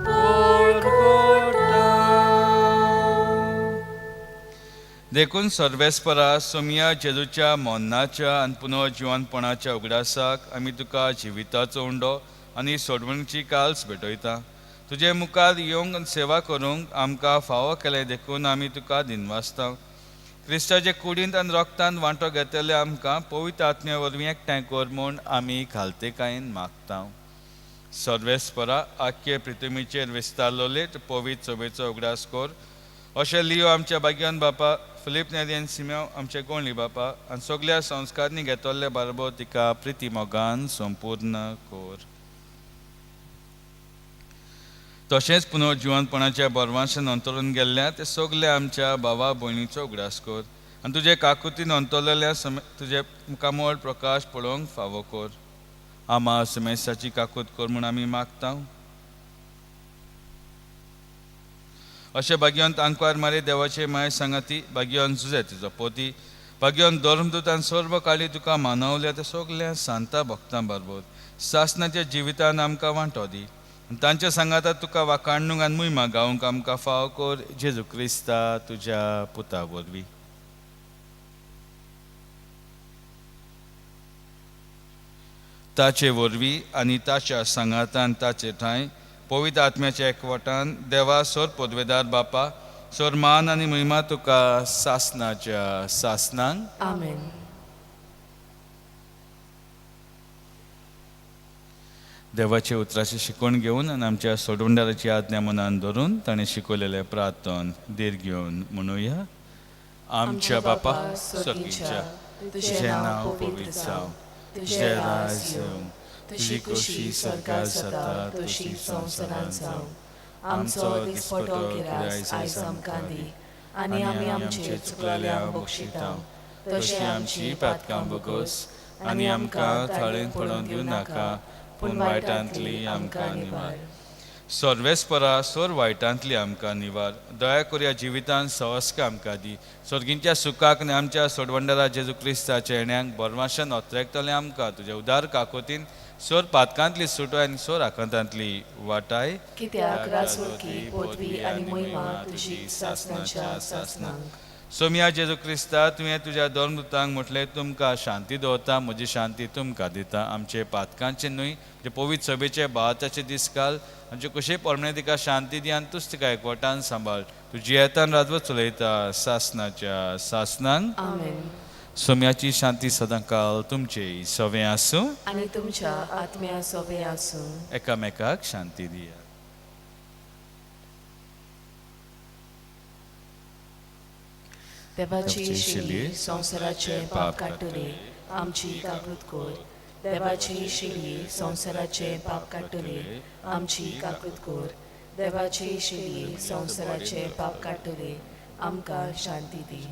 परगटा. देखून सर्वेस्परा सोमया जेजूच्या मरणाच्या आनी पुनर्जिवनपणाच्या उगडासाक आमी तुका जिविताचो उंडो आनी सोडवणीची काल्स भेटयता. तुजे मुखार येवंक आनी सेवा करूंक आमकां फावो केलें देखून आमी तुका दिनवासता. क्रिस्ताचे कुडींत आनी रोगतांत वांटो घेतले आमकां पवित्र आत्म्या वरवीं एकठांय कर म्हूण आमी खालतेकायेन मागता. सर्वेस्परा आख्खे पृथ्वीचेर विस्तारलोले पवित्र सभेचो उगडास कर. अशें लियो आमच्या भाग्यान बापा, फिलीप नेरी सिमेव आमचे गोंडली बापा आनी सगल्या संस्कारांनी घेतले बारबो तिका प्रिती मोगान संपूर्ण कर. तशेंच पुनर्जिवनपणाच्या बरवांशान अंतरून गेल्ल्या ते सगल्या आमच्या भावा भयणीचो उगडास कर आनी तुजे काकुतीन अंतरलेल्या तुजे मुखामळ प्रकाश पळोवंक फावो कर. आमा समेस्ताची काकूत कर म्हूण आमी मागता. अशें भाग्यवंत आंकवार मारी देवाचे माय सांगाती, भाग्यवंत जुजे तुजो पोती, भाग्यवंत धर्मदूत आनी सर्व काळी तुका मानवल्या ते सगल्या सांता भक्तां बरोबर सासनाच्या जिवितान आमकां वांटो दी आनी तांच्या सांगाता तुका वाखाणूंक आनी मुयमा गावंक आमकां फाव कर जेजू क्रिस्ता तुज्या पुता वरवीं. ताचे वरवीं आनी ताच्या सांगातान ताचे ठांय पवित्र आत्म्याच्या एकवटान देवा सोर पदवेदार बापा सोर मान आनी महिमा तुका सासनाच्या सासनांक. आमेन. देवाचे उतराची शिकवण घेवन आनी आमच्या सोडवणदाराची आज्ञा मनान धरून ताणें शिकवलेलें प्रार्थन धीर घेवन म्हणुया. आमच्या बापा सर्गीच्या, तुजें नांव पवित्र जावं, तुजें राज येवं, तुजी खोशी सर्गार जाता तशी संवसारांत जावं. आमचो दिसपटो गिरास आयज आमकां दी आनी आमी आमचे चुकलेल्यांक बक्षिता तशें आमची पातकां बोगोस आनी आमकां थाळेंत पडोवन दिवं नाका, पूण वायटांतली आमकां निवार. सर्वेस्परा सोर वायटांतली आमकां निवार. दया करुया जिवितान सवस्क आमकां दी. सर्गींच्या सुखाक आनी आमच्या सोडवंडरा जेजू क्रिस्ताच्या येण्याक बरवाशन ओतरेकतलें आमकां तुज्या उदार काकोतीन सोर पातकांतली सुटो आनी सोर आकांतांतली वाटाय. कित्याक राजवटकी पदवी आनी महिमा तुजी सासनाच्या सासनांक. सोमया जेजू क्रिस्ता, तुवें तुज्या धर्मदूतांक म्हटलें तुमकां शांती दवरता, म्हजी शांती तुमकां दिता. आमचे पातकांचे न्हय जे पवित्र सभेचे भावार्थाचे दीस घाल, आमचे कुशे परमणे तिका शांती दी आनी तूच तिका एकवटान सांबाळ. तूं जियेतान राजवट चलयता सासनाच्या सासनांक. आमेन. सोम्याची शांती सदांकाल तुमचे सवें आसूं आनी तुमच्या आत्म्या सोबें आसूं. एकामेकाक शांती दिया. देवाची शिली संवसाराचे पाप काडटली आमची काकूत कर. देवाची शिली संवसाराचे पाप काडटले आमची काकूत कर. देवाची शिली संवसाराचे पाप काडटले आमकां शांती दी.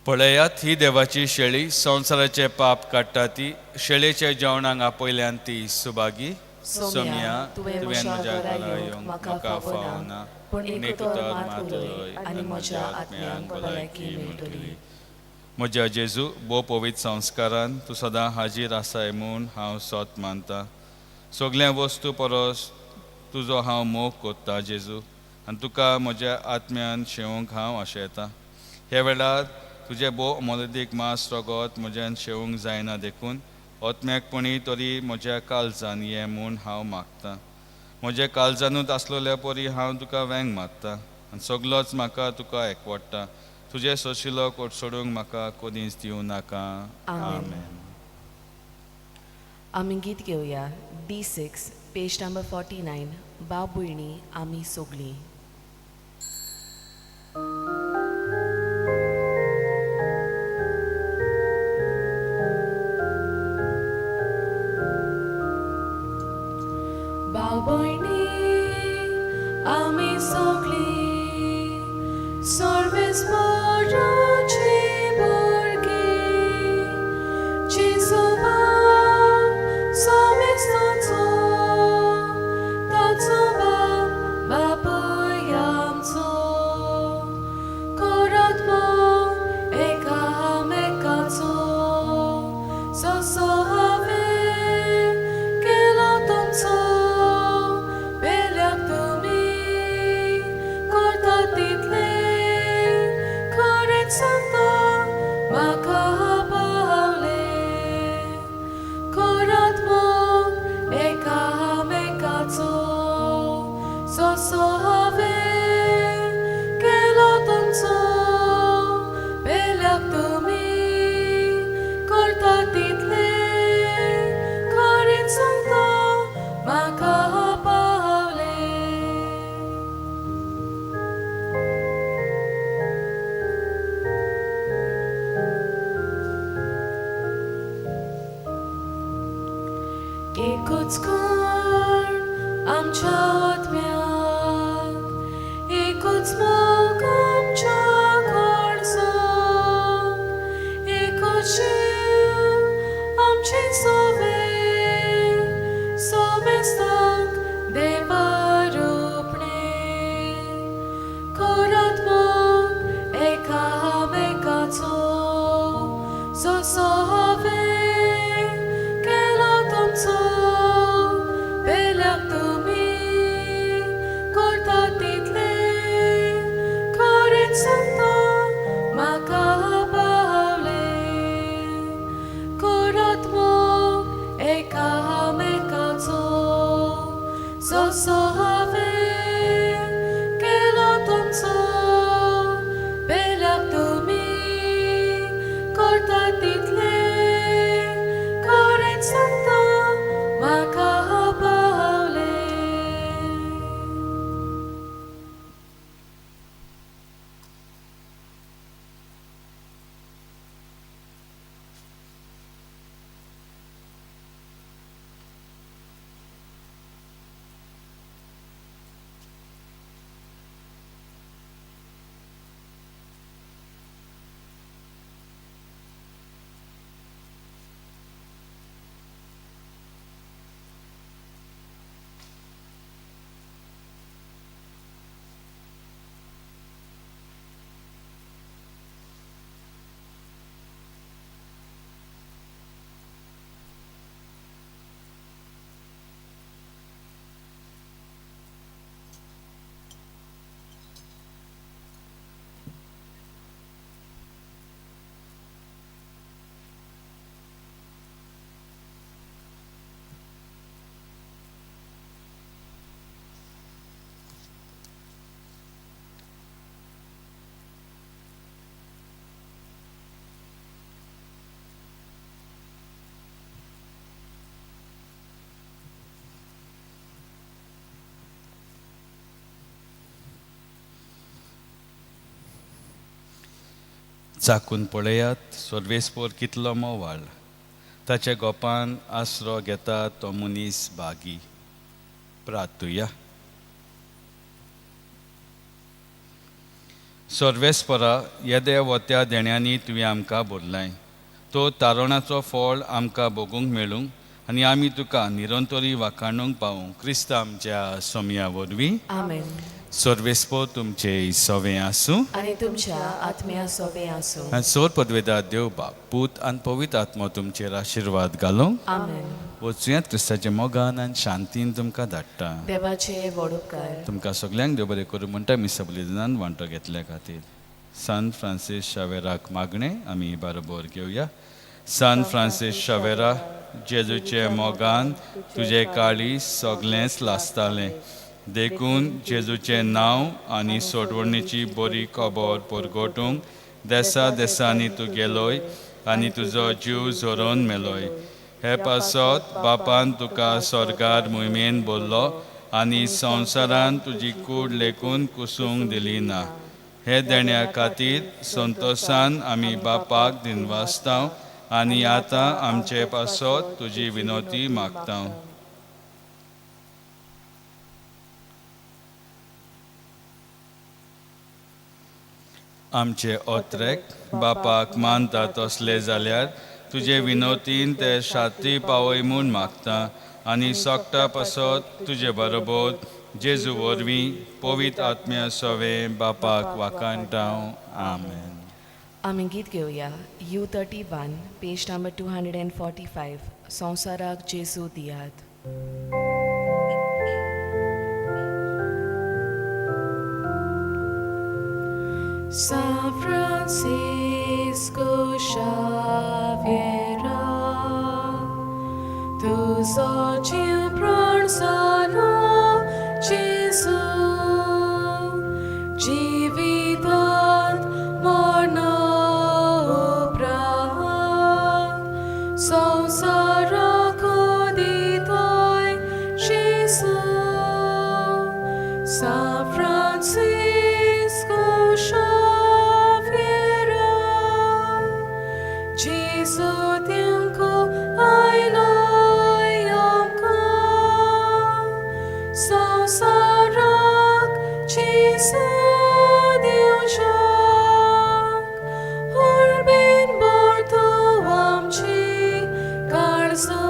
पळयात ही देवाची शेळी संवसाराचे पाप काडटा ती. शेळेच्या जेवणाक आपयल्यान ती सुभागी. सोम्या, तुवें म्हज्या घरा येवंक म्हाका फावना, पूण एक उतर मात उलय आनी म्हज्या आत्म्याक भलायकी मेळटली. म्हज्या जेजू, भोव पवित्र संस्कारान तूं सदां हाजीर आसाय म्हूण हांव सोत मानता. सगल्या वस्तू परस तुजो हांव मोग कोत्ता जेजू, आनी तुका म्हज्या आत्म्यान शेवंक हांव आशेता. ह्या वेळार तुजें भोव मोलदीक मांस रगत म्हज्यान शेवंक जायना देखून आत्म्याकपणी तरी म्हज्या काळजान ये म्हूण हांव मागता. म्हज्या काळजानूच आसलेल्या परी हांव तुका वेंग मारता आनी सगलोच म्हाका तुका एकवडटा. तुजें सोशिलो कोट सोडूंक म्हाका कदींच दिवं नाका. आमेन. आमी गीत घेवया D6 page number 49. भाव भयणी आमी सोगलीं. भाव भयणी आमी सोगलीं सर्वेस्पराची भुरगीं, जेजू बाप सोमेस्ताचो, ताचो बाप बापूय आमचो. करात मोग एकामेकाचो, जसो हांवें केलो तुमचो, पेल्याक तुमी करतात तितलें. खरेंच सांगता म्हाका पावलें. करात मोग एकामेकाचो, जसो हांवें केलो तुमचो, पेल्याक तुमी करतात तितलें. खरेंच सांगता म्हाका पावलें. एकूच कोण आमच्या आत्म्याक, एकूच मोग आमच्या काळजाक, एकूच जीव आमचे सोवे सोमेस्तांक देवा रुपणें. करात मोग एकामेकाचो, जसो हांवें केलो तुमचो, चाकून पळयात सर्वेस्पोर कितलो मोवाळ, ताच्या गोपान आसरो घेता तो मनीस भागी. प्रार्थुया. सर्वेस्परा येदे वत्या देण्यांनी तुवें आमकां भरलाय, तो तारणाचो फळ आमकां भोगूंक मेळूंक आनी आमी तुका निरंतरी वाखाणूंक पावूंक क्रिस्त आमच्या सोमया वरवीं. आमेन. सर्वेस्पोर तुमचे सवें आसूं आनी तुमच्या आत्म्या सोबें आसूं. आनी सोर पदवेदार देव बाप पूत आनी पवित्र आत्मो तुमचेर आशिर्वाद घालूंक. आमेन. वचुयात क्रिस्ताच्या मोगान आनी शांतीन तुमकां धाडटा. देवाचे व्हड उपकार. तुमकां सगल्यांक देव बरें करूं म्हणटा मिसा बलिदानान वांटो घेतल्या खातीर. सान फ्रांसीस शावेराक मागणें आमी बरोबर घेवया. सान फ्रांसीस शावेरा, जेजूचे मोगान तुजे काळी सगळेंच लासतालें, देखून जेजूचें नांव आनी सोडवणीची बरी खबर परगटूंक देसा देसांनी तूं गेलोय आनी तुजो जीव झरोवन मेलोय. हे पासत बापान तुका स्वर्गार मोहिमेन भरलो आनी संवसारान तुजी कूड लेखून कुसूंक दिली ना. हे देण्या खातीर संतोशान आमी बापाक दिनवासताव आनी आतां आमचे पासत तुजी विनोती मागता. आमचे ओत्रेक बापाक मानता तसले जाल्यार तुजे विनोतीन ते शाती पावय म्हूण मागता आनी सोगटा पासत तुजे बरोबर जेजू वरवीं पवित्र आत्म्या सवे बापाक वाखाणटा. आमेन. आमी गीत घेवया U31 page number 245 संवसाराक जेजू दियात. San Francisco Xaviera, तुजो जीव प्राण जालो जेजू, जिवितांत मरणा उपरांत संवसाराक दिताय जेजू. San Francisco Xaviera, Jesu दिवंक आयलोय आमकां, संवसाराक जेजू दिवच्याक, उर्बेन भरतो आमची काळजां.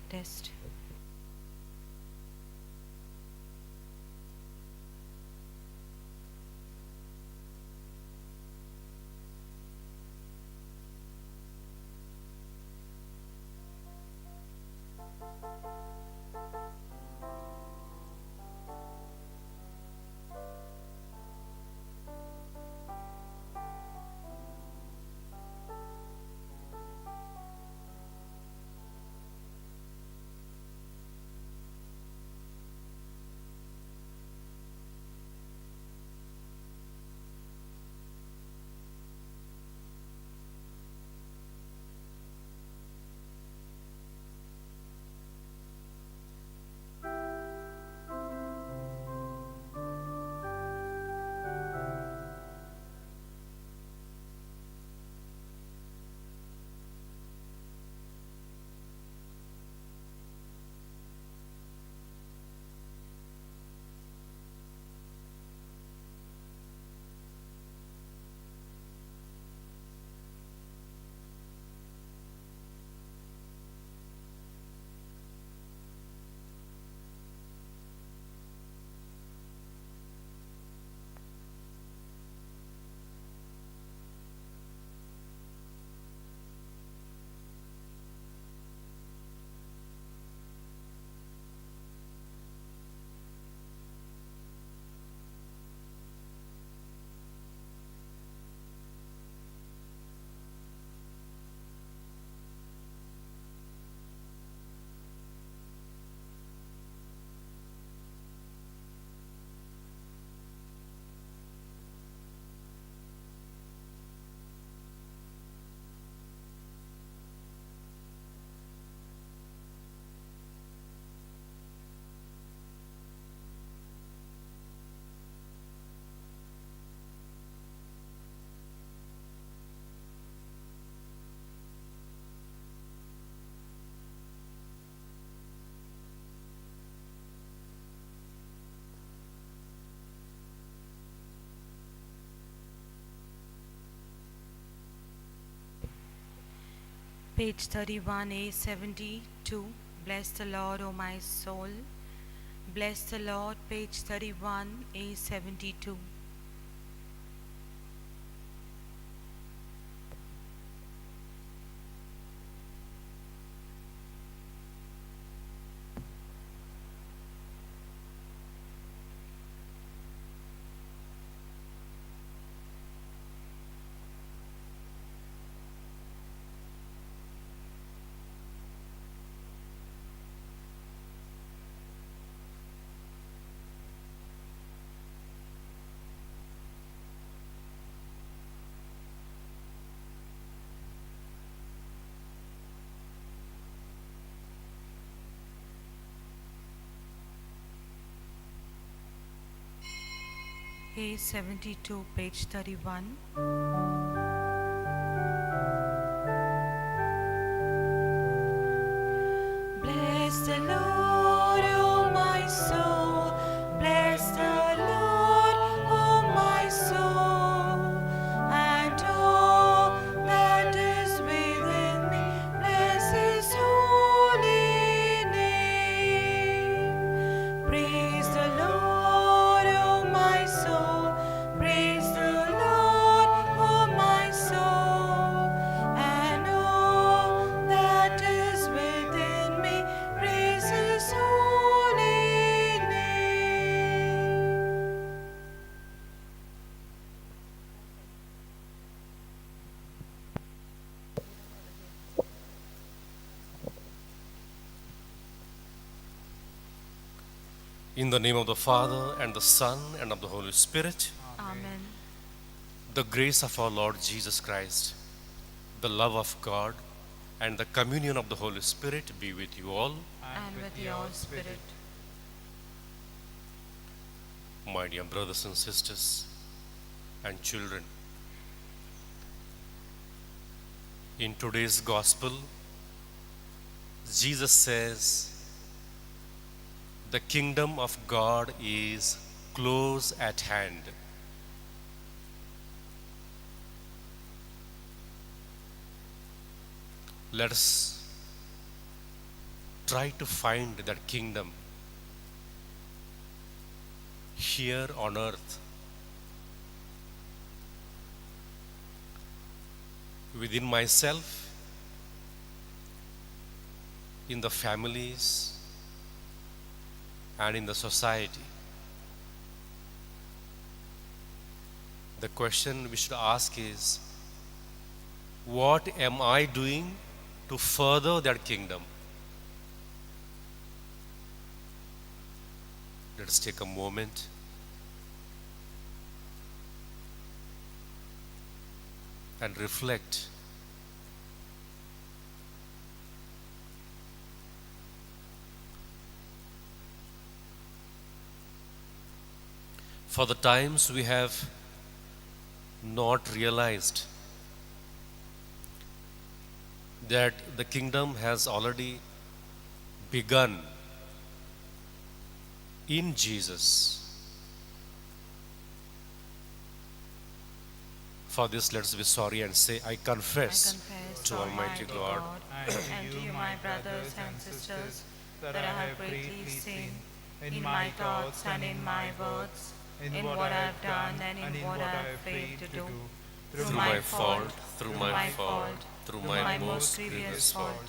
Test. Page 31, A72. Bless the Lord, O my soul. Bless the Lord, page 31, A72. A72, page 31. Bless the Lord, O my soul. Bless the Lord, O my soul. And all that is within me, bless his holy name. Praise the Lord, O my soul. Praise the Lord, O my soul. And all that is within me, praise his holy name. In the name of the Father, and the Son, and of the Holy Spirit, Amen. the grace of our Lord Jesus Christ, the love of God, and the communion of the Holy Spirit be with you all. And with your spirit. My dear brothers and sisters and children, in today's gospel, Jesus says, the kingdom of God is close at hand. Let us try to find that kingdom here on earth, within myself, in the families, and in the society? The question we should ask is, what am I doing to further that kingdom? Let us take a moment and reflect. For the times we have not realized that the kingdom has already begun in Jesus. For this, let us be sorry and say, I confess to Almighty God and to you, my brothers and sisters, that I have greatly sinned in my thoughts and in my words, in what I have done and in what I have failed to do. Through my fault, through my fault, through my most grievous fault.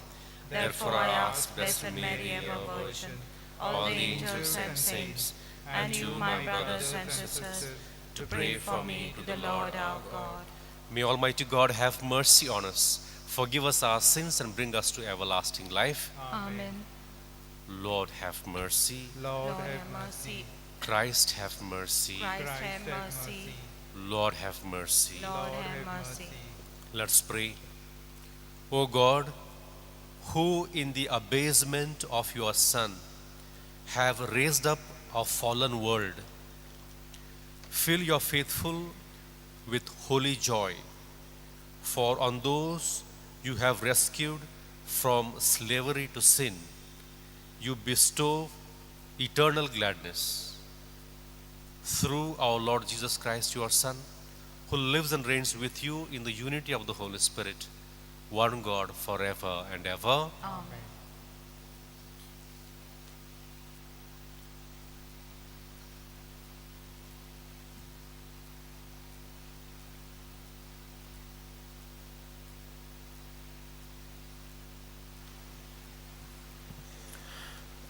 Therefore I ask Blessed Mary, ever Virgin, all the angels and saints, and you, my brothers and sisters, to pray for me to the Lord our God. May Almighty God have mercy on us, forgive us our sins, and bring us to everlasting life. Amen. Lord, have mercy. Lord, have mercy. Christ, have mercy. Christ, have mercy. Lord, have mercy. Lord, have mercy. Let's pray. O God, who in the abasement of your Son have raised up a fallen world, fill your faithful with holy joy, for on those you have rescued from slavery to sin, you bestow eternal gladness. Through our Lord Jesus Christ, your Son, who lives and reigns with you in the unity of the Holy Spirit, one God, forever and ever. Amen.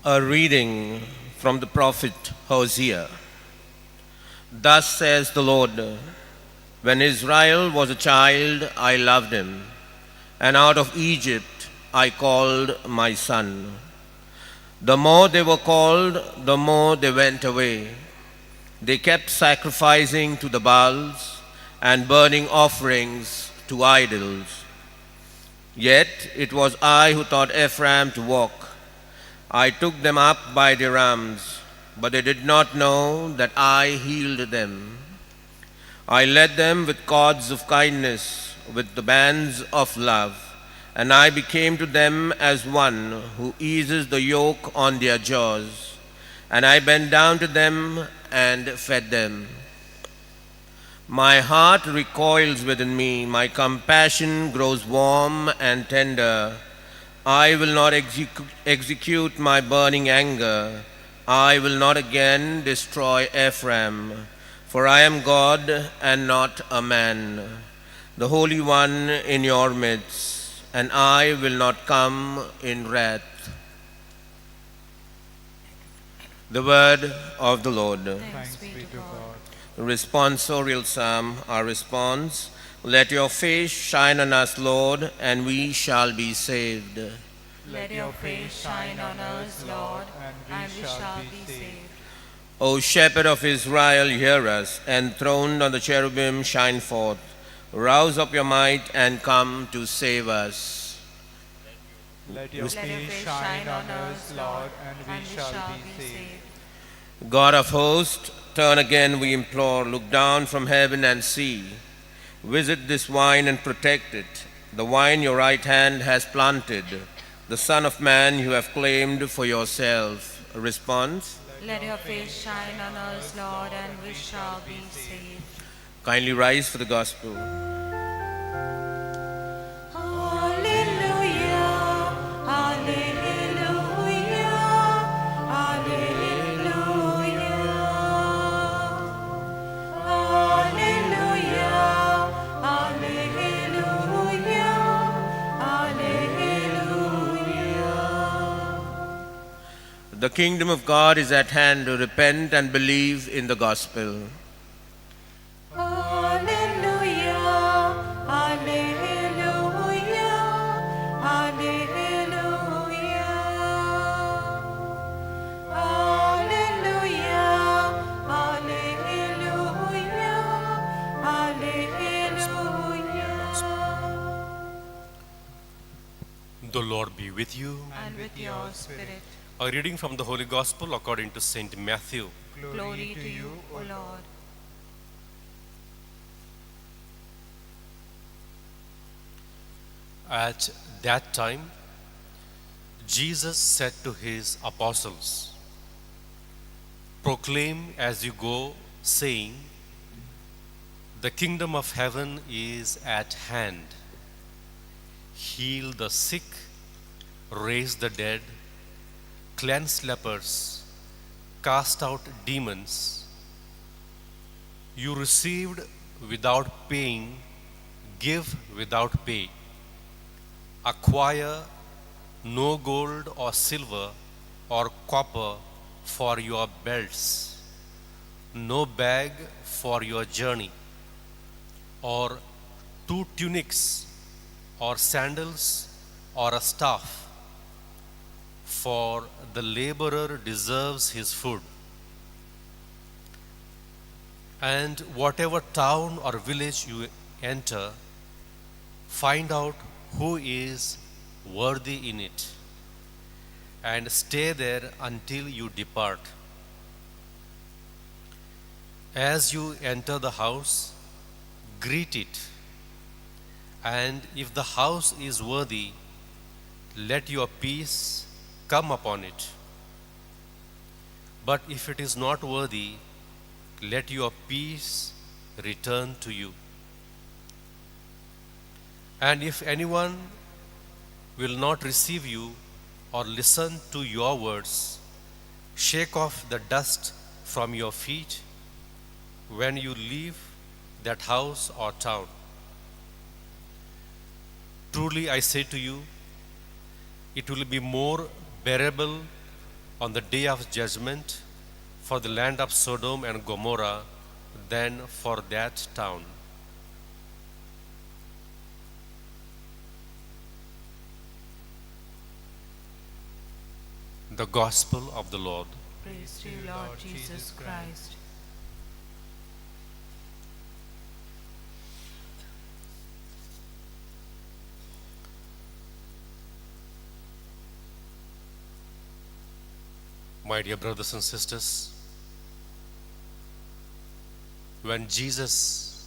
A reading from the prophet Hosea. Thus says the Lord, when Israel was a child, I loved him, and out of Egypt I called my son. The more they were called, the more they went away. They kept sacrificing to the Baals and burning offerings to idols. Yet it was I who taught Ephraim to walk. I took them up by their arms, but they did not know that I healed them. I led them with cords of kindness, with the bands of love, and I became to them as one who eases the yoke on their jaws. And I bent down to them and fed them. My heart recoils within me, my compassion grows warm and tender. I will not execute my burning anger. I will not again destroy Ephraim, for I am God and not a man, the Holy One in your midst, and I will not come in wrath. The word of the Lord. Thanks be to God. The responsorial psalm, our response: let your face shine on us, Lord, and we shall be saved. Let your face shine on us, Lord, and we shall be saved. O Shepherd of Israel, hear us, enthroned on the cherubim, shine forth. Rouse up your might and come to save us. Let your face shine on us, Lord, and we shall be saved. God of hosts, turn again, we implore. Look down from heaven and see. Visit this vine and protect it, the vine your right hand has planted, the Son of Man you have claimed for yourself. Response: Let your face shine on us, Lord, and we shall be saved. Kindly rise for the gospel. Hallelujah, hallelujah. The kingdom of God is at hand. Repent and believe in the gospel. Alleluia, Alleluia, Alleluia. Alleluia, Alleluia, Alleluia. The Lord be with you. And with your spirit. A reading from the Holy Gospel according to Saint Matthew. Glory to you, O Lord. At that time, Jesus said to his apostles, "Proclaim as you go, saying, 'The kingdom of heaven is at hand.' Heal the sick, raise the dead, cleanse lepers, cast out demons. You received without paying, give without pay. Acquire no gold or silver or copper for your belts, no bag for your journey, or 2 tunics or sandals or a staff, for the laborer deserves his food. And whatever town or village you enter, find out who is worthy in it, and stay there until you depart. As you enter the house, greet it, and if the house is worthy, let your peace come upon it. But if it is not worthy, let your peace return to you. And if anyone will not receive you or listen to your words, shake off the dust from your feet when you leave that house or town. Truly I say to you, it will be more bearable on the day of judgment for the land of Sodom and Gomorrah than for that town." The Gospel of the Lord. Praise to you, Lord Jesus Christ. My dear brothers and sisters, when Jesus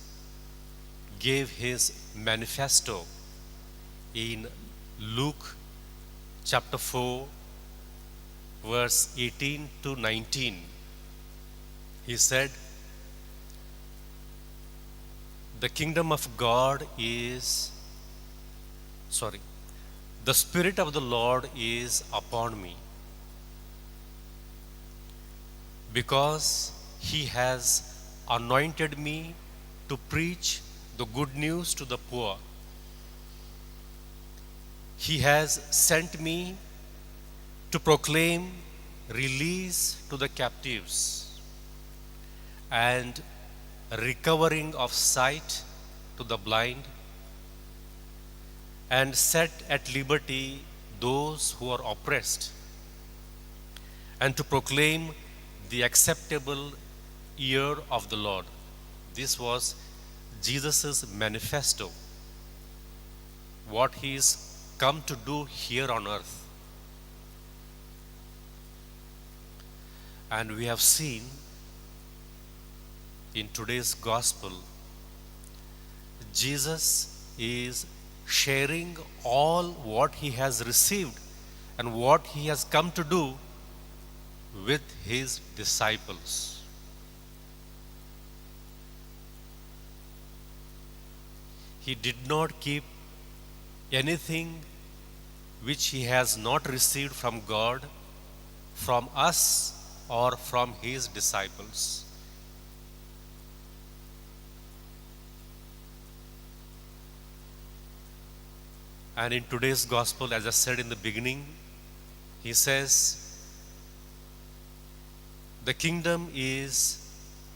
gave his manifesto in Luke chapter 4, verse 18 to 19, he said, "The kingdom of God is, the Spirit of the Lord is upon me, because he has anointed me to preach the good news to the poor. He has sent me to proclaim release to the captives and recovering of sight to the blind, and set at liberty those who are oppressed, and to proclaim the acceptable year of the Lord." This was Jesus' manifesto, what he is come to do here on earth. And we have seen in today's gospel, Jesus is sharing all what he has received and what he has come to do with his disciples. He did not keep anything which he has not received from God, from us, or from his disciples. And in today's gospel, as I said in the beginning, he says, The kingdom is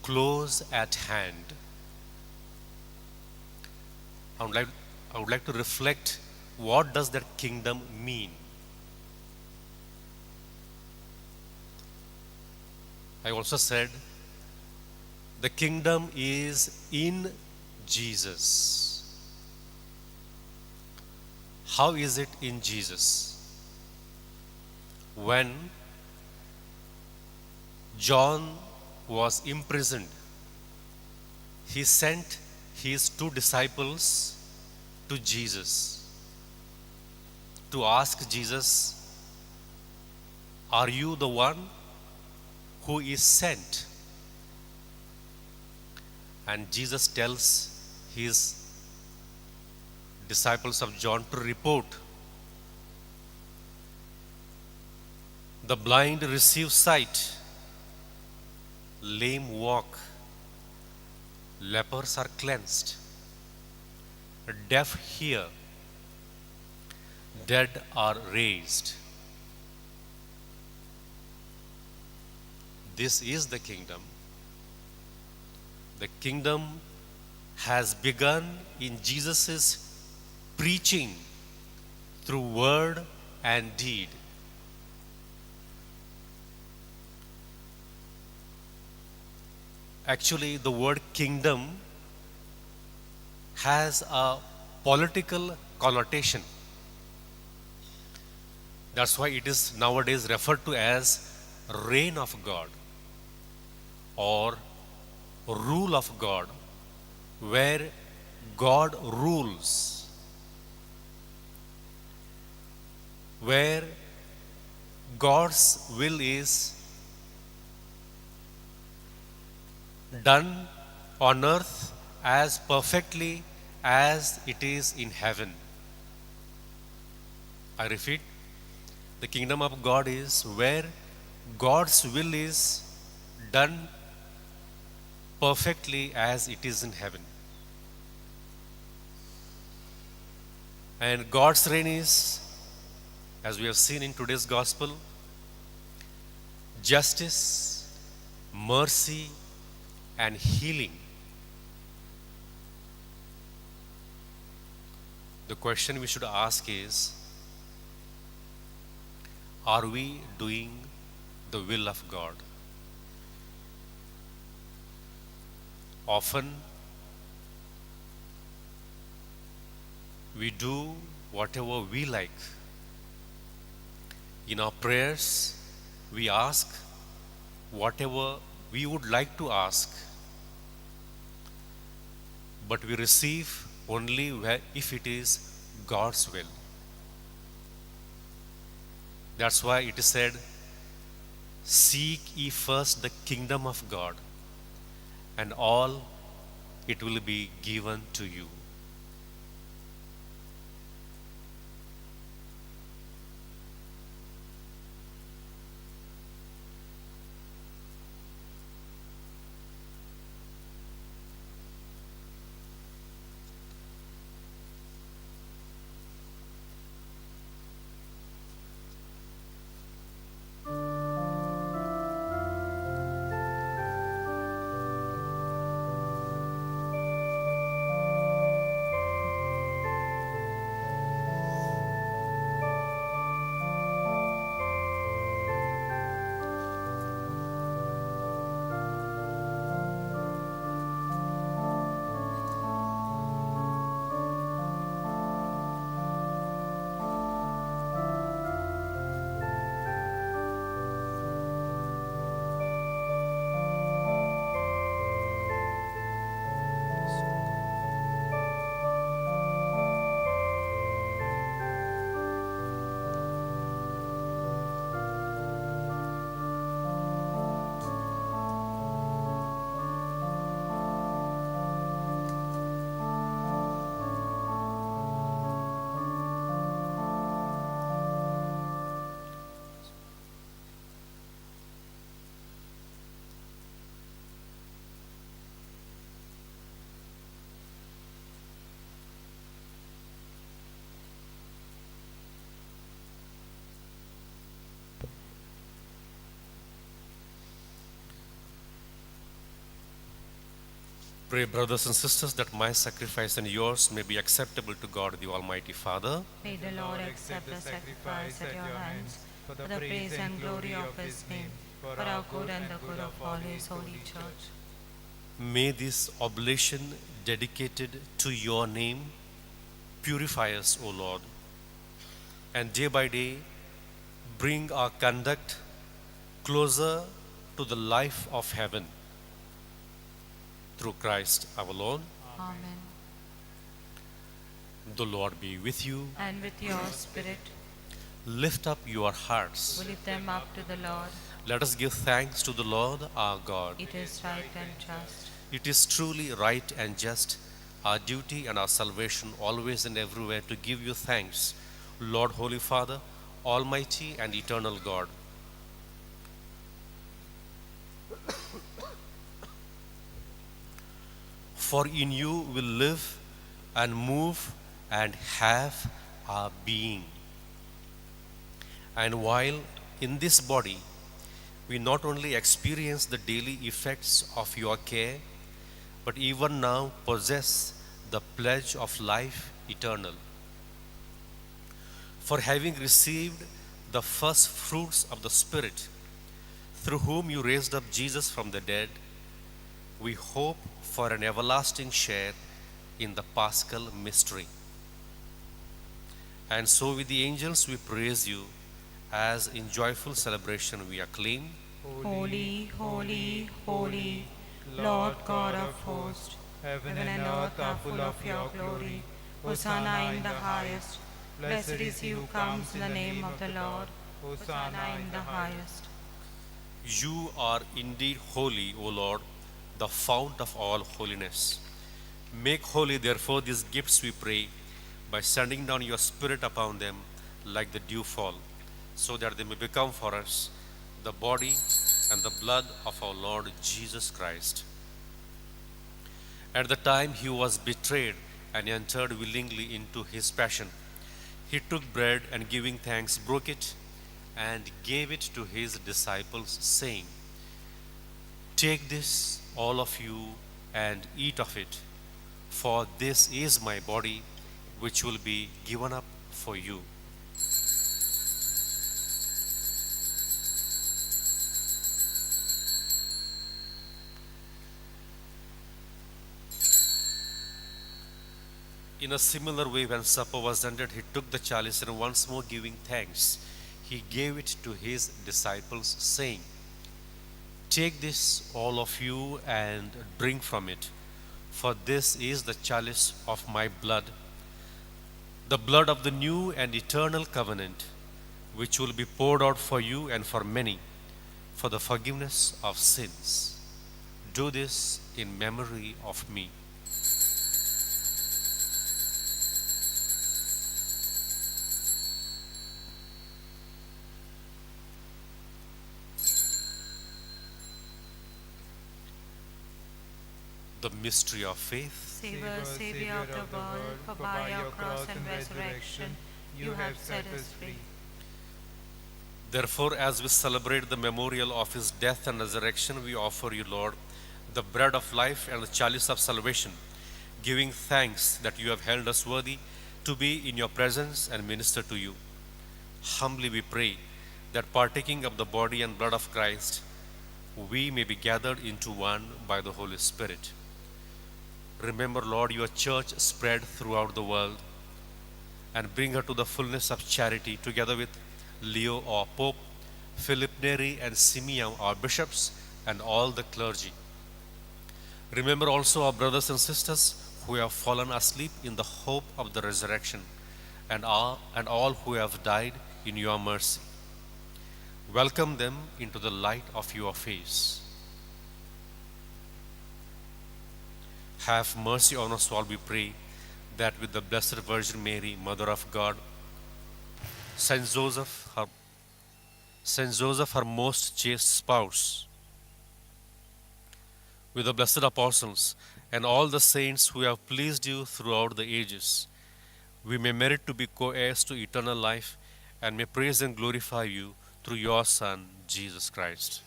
close at hand. I would like to reflect, what does that kingdom mean? I also said the kingdom is in Jesus. How is it in Jesus? When John was imprisoned, he sent his two disciples to Jesus to ask Jesus, "Are you the one who is sent?" And Jesus tells his disciples of John to report, "The blind receive sight, lame walk, lepers are cleansed, deaf hear, dead are raised." This is the kingdom. The kingdom has begun in Jesus' preaching through word and deed. Actually, the word kingdom has a political connotation. That's why it is nowadays referred to as reign of God or rule of God, where God rules, where God's will is done on earth as perfectly as it is in heaven. I repeat, the kingdom of God is where God's will is done perfectly as it is in heaven. And God's reign is, as we have seen in today's gospel, justice, mercy, and healing. The question we should ask is, are we doing the will of God? Often we do whatever we like. In our prayers, we ask whatever we would like to ask, but we receive only if it is God's will. That's why it is said, "Seek ye first the kingdom of God, and all it will be given to you." Pray, brothers and sisters, that my sacrifice and yours may be acceptable to God, the Almighty Father. May the Lord accept the sacrifice at your hands for the praise and glory of his name, for our good and the good of all his holy church. May this oblation dedicated to your name purify us, O Lord, and day by day bring our conduct closer to the life of heaven. Through Christ our Lord. Amen. The Lord be with you. And with your spirit. Lift up your hearts. We lift them up to the Lord. Let us give thanks to the Lord our God. It is right and just. It is truly right and just, our duty and our salvation, always and everywhere to give you thanks, Lord, Holy Father, Almighty and eternal God. For in you we live and move and have our being. And while in this body we not only experience the daily effects of your care, but even now possess the pledge of life eternal. For having received the first fruits of the Spirit, through whom you raised up Jesus from the dead, we hope for an everlasting share in the Paschal mystery. And so with the angels we praise you, as in joyful celebration we acclaim: Holy, holy, holy, Lord God of hosts, heaven and earth are full of your glory. Hosanna in the highest. Blessed is he who comes in the name of the Lord. Hosanna in the highest. You are indeed holy, O Lord, the fount of all holiness. Make holy, therefore, these gifts, we pray, by sending down your Spirit upon them like the dewfall, so that they may become for us the body and the blood of our Lord Jesus Christ. At the time he was betrayed and entered willingly into his passion, he took bread and, giving thanks, broke it and gave it to his disciples, saying, "Take this, all of you, and eat of it, for this is my body, which will be given up for you." In a similar way, when supper was ended, he took the chalice and, once more giving thanks, he gave it to his disciples, saying, "Take this, all of you, and drink from it, for this is the chalice of my blood, the blood of the new and eternal covenant, which will be poured out for you and for many for the forgiveness of sins. Do this in memory of me." The mystery of faith. Save us, Savior of the world, for by your cross and resurrection you have set us free. Therefore, as we celebrate the memorial of his death and resurrection, we offer you, Lord, the bread of life and the chalice of salvation, giving thanks that you have held us worthy to be in your presence and minister to you. Humbly we pray that, partaking of the body and blood of Christ, we may be gathered into one by the Holy Spirit. Remember, Lord, your church spread throughout the world, and bring her to the fullness of charity, together with Leo, our Pope, Philip Neri and Simeon, our bishops, and all the clergy. Remember also our brothers and sisters who have fallen asleep in the hope of the resurrection, and all who have died in your mercy. Welcome them into the light of your face. Have mercy on us all, we pray, that with the Blessed Virgin Mary, Mother of God, Saint Joseph, her most chaste spouse, with the blessed apostles and all the saints who have pleased you throughout the ages, we may merit to be co-heirs to eternal life and may praise and glorify you through your Son, Jesus Christ.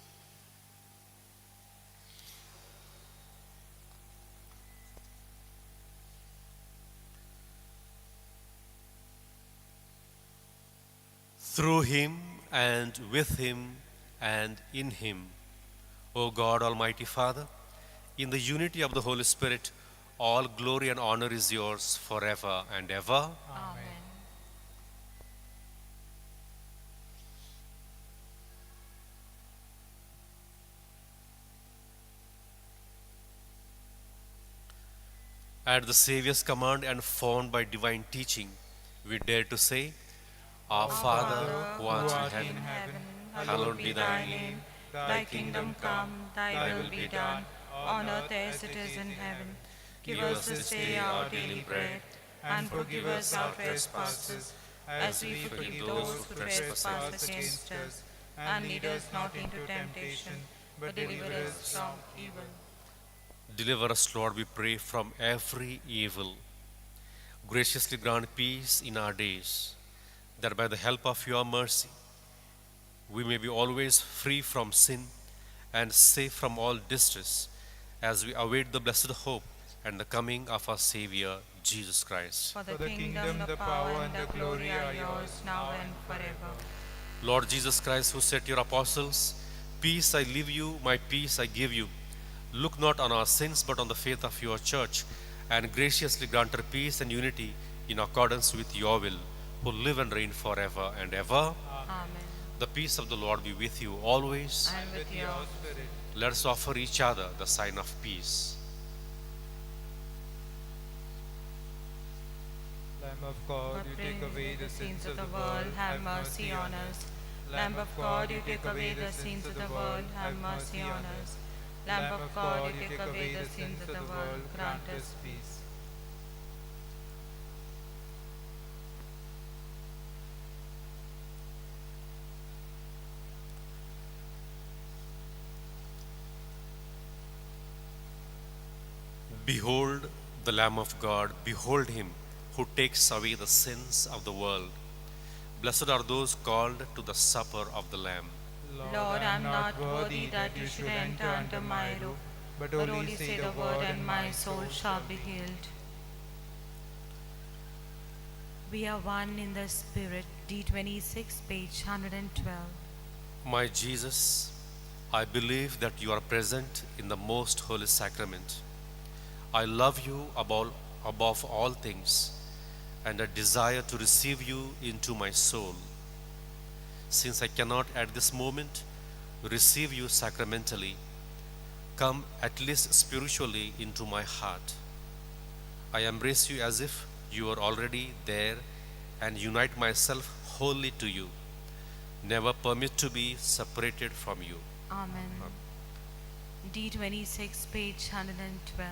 Through him, and with him, and in him, O God, Almighty Father, in the unity of the Holy Spirit, all glory and honor is yours forever and ever. Amen. At the Saviour's command and formed by divine teaching, we dare to say, Our Father, who art in heaven, hallowed be thy name. Thy kingdom come, thy will be done, on earth as it is in heaven. Give us this day our daily bread, and forgive us our trespasses, as we forgive those who trespass against us. And lead us not into temptation, but deliver us from evil. Deliver us, Lord, we pray, from every evil. Graciously grant peace in our days, that by the help of your mercy, we may be always free from sin and safe from all distress, as we await the blessed hope and the coming of our Savior, Jesus Christ. For the kingdom, the power, and the glory are yours, now and forever. Lord Jesus Christ, who said to your apostles, Peace I leave you, my peace I give you. Look not on our sins, but on the faith of your church, and graciously grant her peace and unity in accordance with your will, who live and reign forever and ever. Amen. The peace of the Lord be with you always. And with your spirit. Let us offer each other the sign of peace. Lamb of God, you take away the sins of the world, have mercy on us. Lamb of God, you take away the sins of the world, have mercy on us. Lamb of God, you take away the sins of the world, grant us peace. Behold the Lamb of God, behold him who takes away the sins of the world. Blessed are those called to the supper of the Lamb. Lord, I am not worthy that you should enter under my roof, but only say the word, and my soul shall be healed. We are one in the Spirit. D26, page 112. My Jesus, I believe that you are present in the most holy sacrament. I love you above all things, and I desire to receive you into my soul. Since I cannot at this moment receive you sacramentally, come at least spiritually into my heart. I embrace you as if you were already there and unite myself wholly to you. Never permit to be separated from you. Amen. D26, page 112.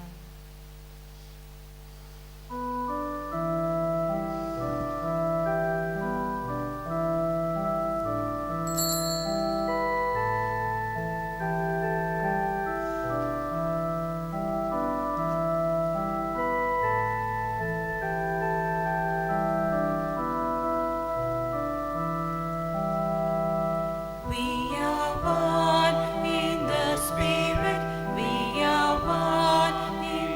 We are one in the Spirit. We are one in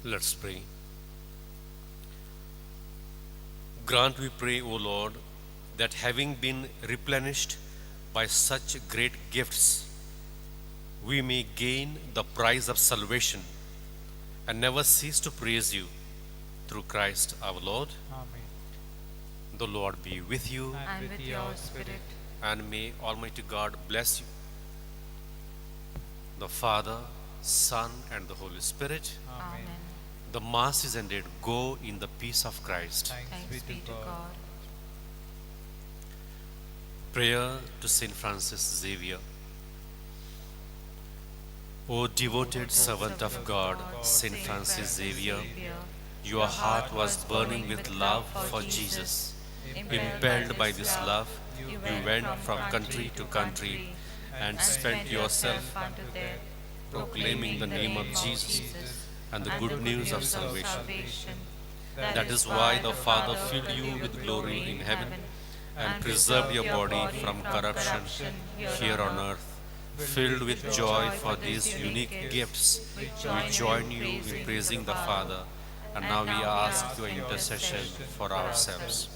Let's pray. Grant, we pray, O Lord, that having been replenished by such great gifts, we may gain the prize of salvation and never cease to praise you through Christ our Lord. Amen. The Lord be with you. And with your spirit. And may Almighty God bless you, the Father, Son, and the Holy Spirit. Amen. The Mass is ended. Go in the peace of Christ. Thanks be to God. Prayer to Saint Francis Xavier. O devoted servant of God, Saint Francis Xavier, your heart was burning with love for Jesus. Impelled by this love, you went from country to country and spent yourself proclaiming the name of Jesus and the good news of salvation. That is why the Father filled you with glory in heaven and preserved your body from corruption here on earth. Filled with joy for these unique gifts, we join you in praising the Father, and now we ask your intercession for ourselves.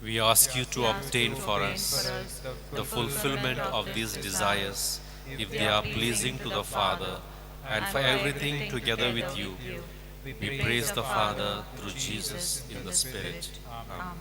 We ask you to obtain for us the fulfillment of these desires, if they are pleasing to the Father, and for everything together with you. We praise the Father through Jesus in the Spirit. Amen.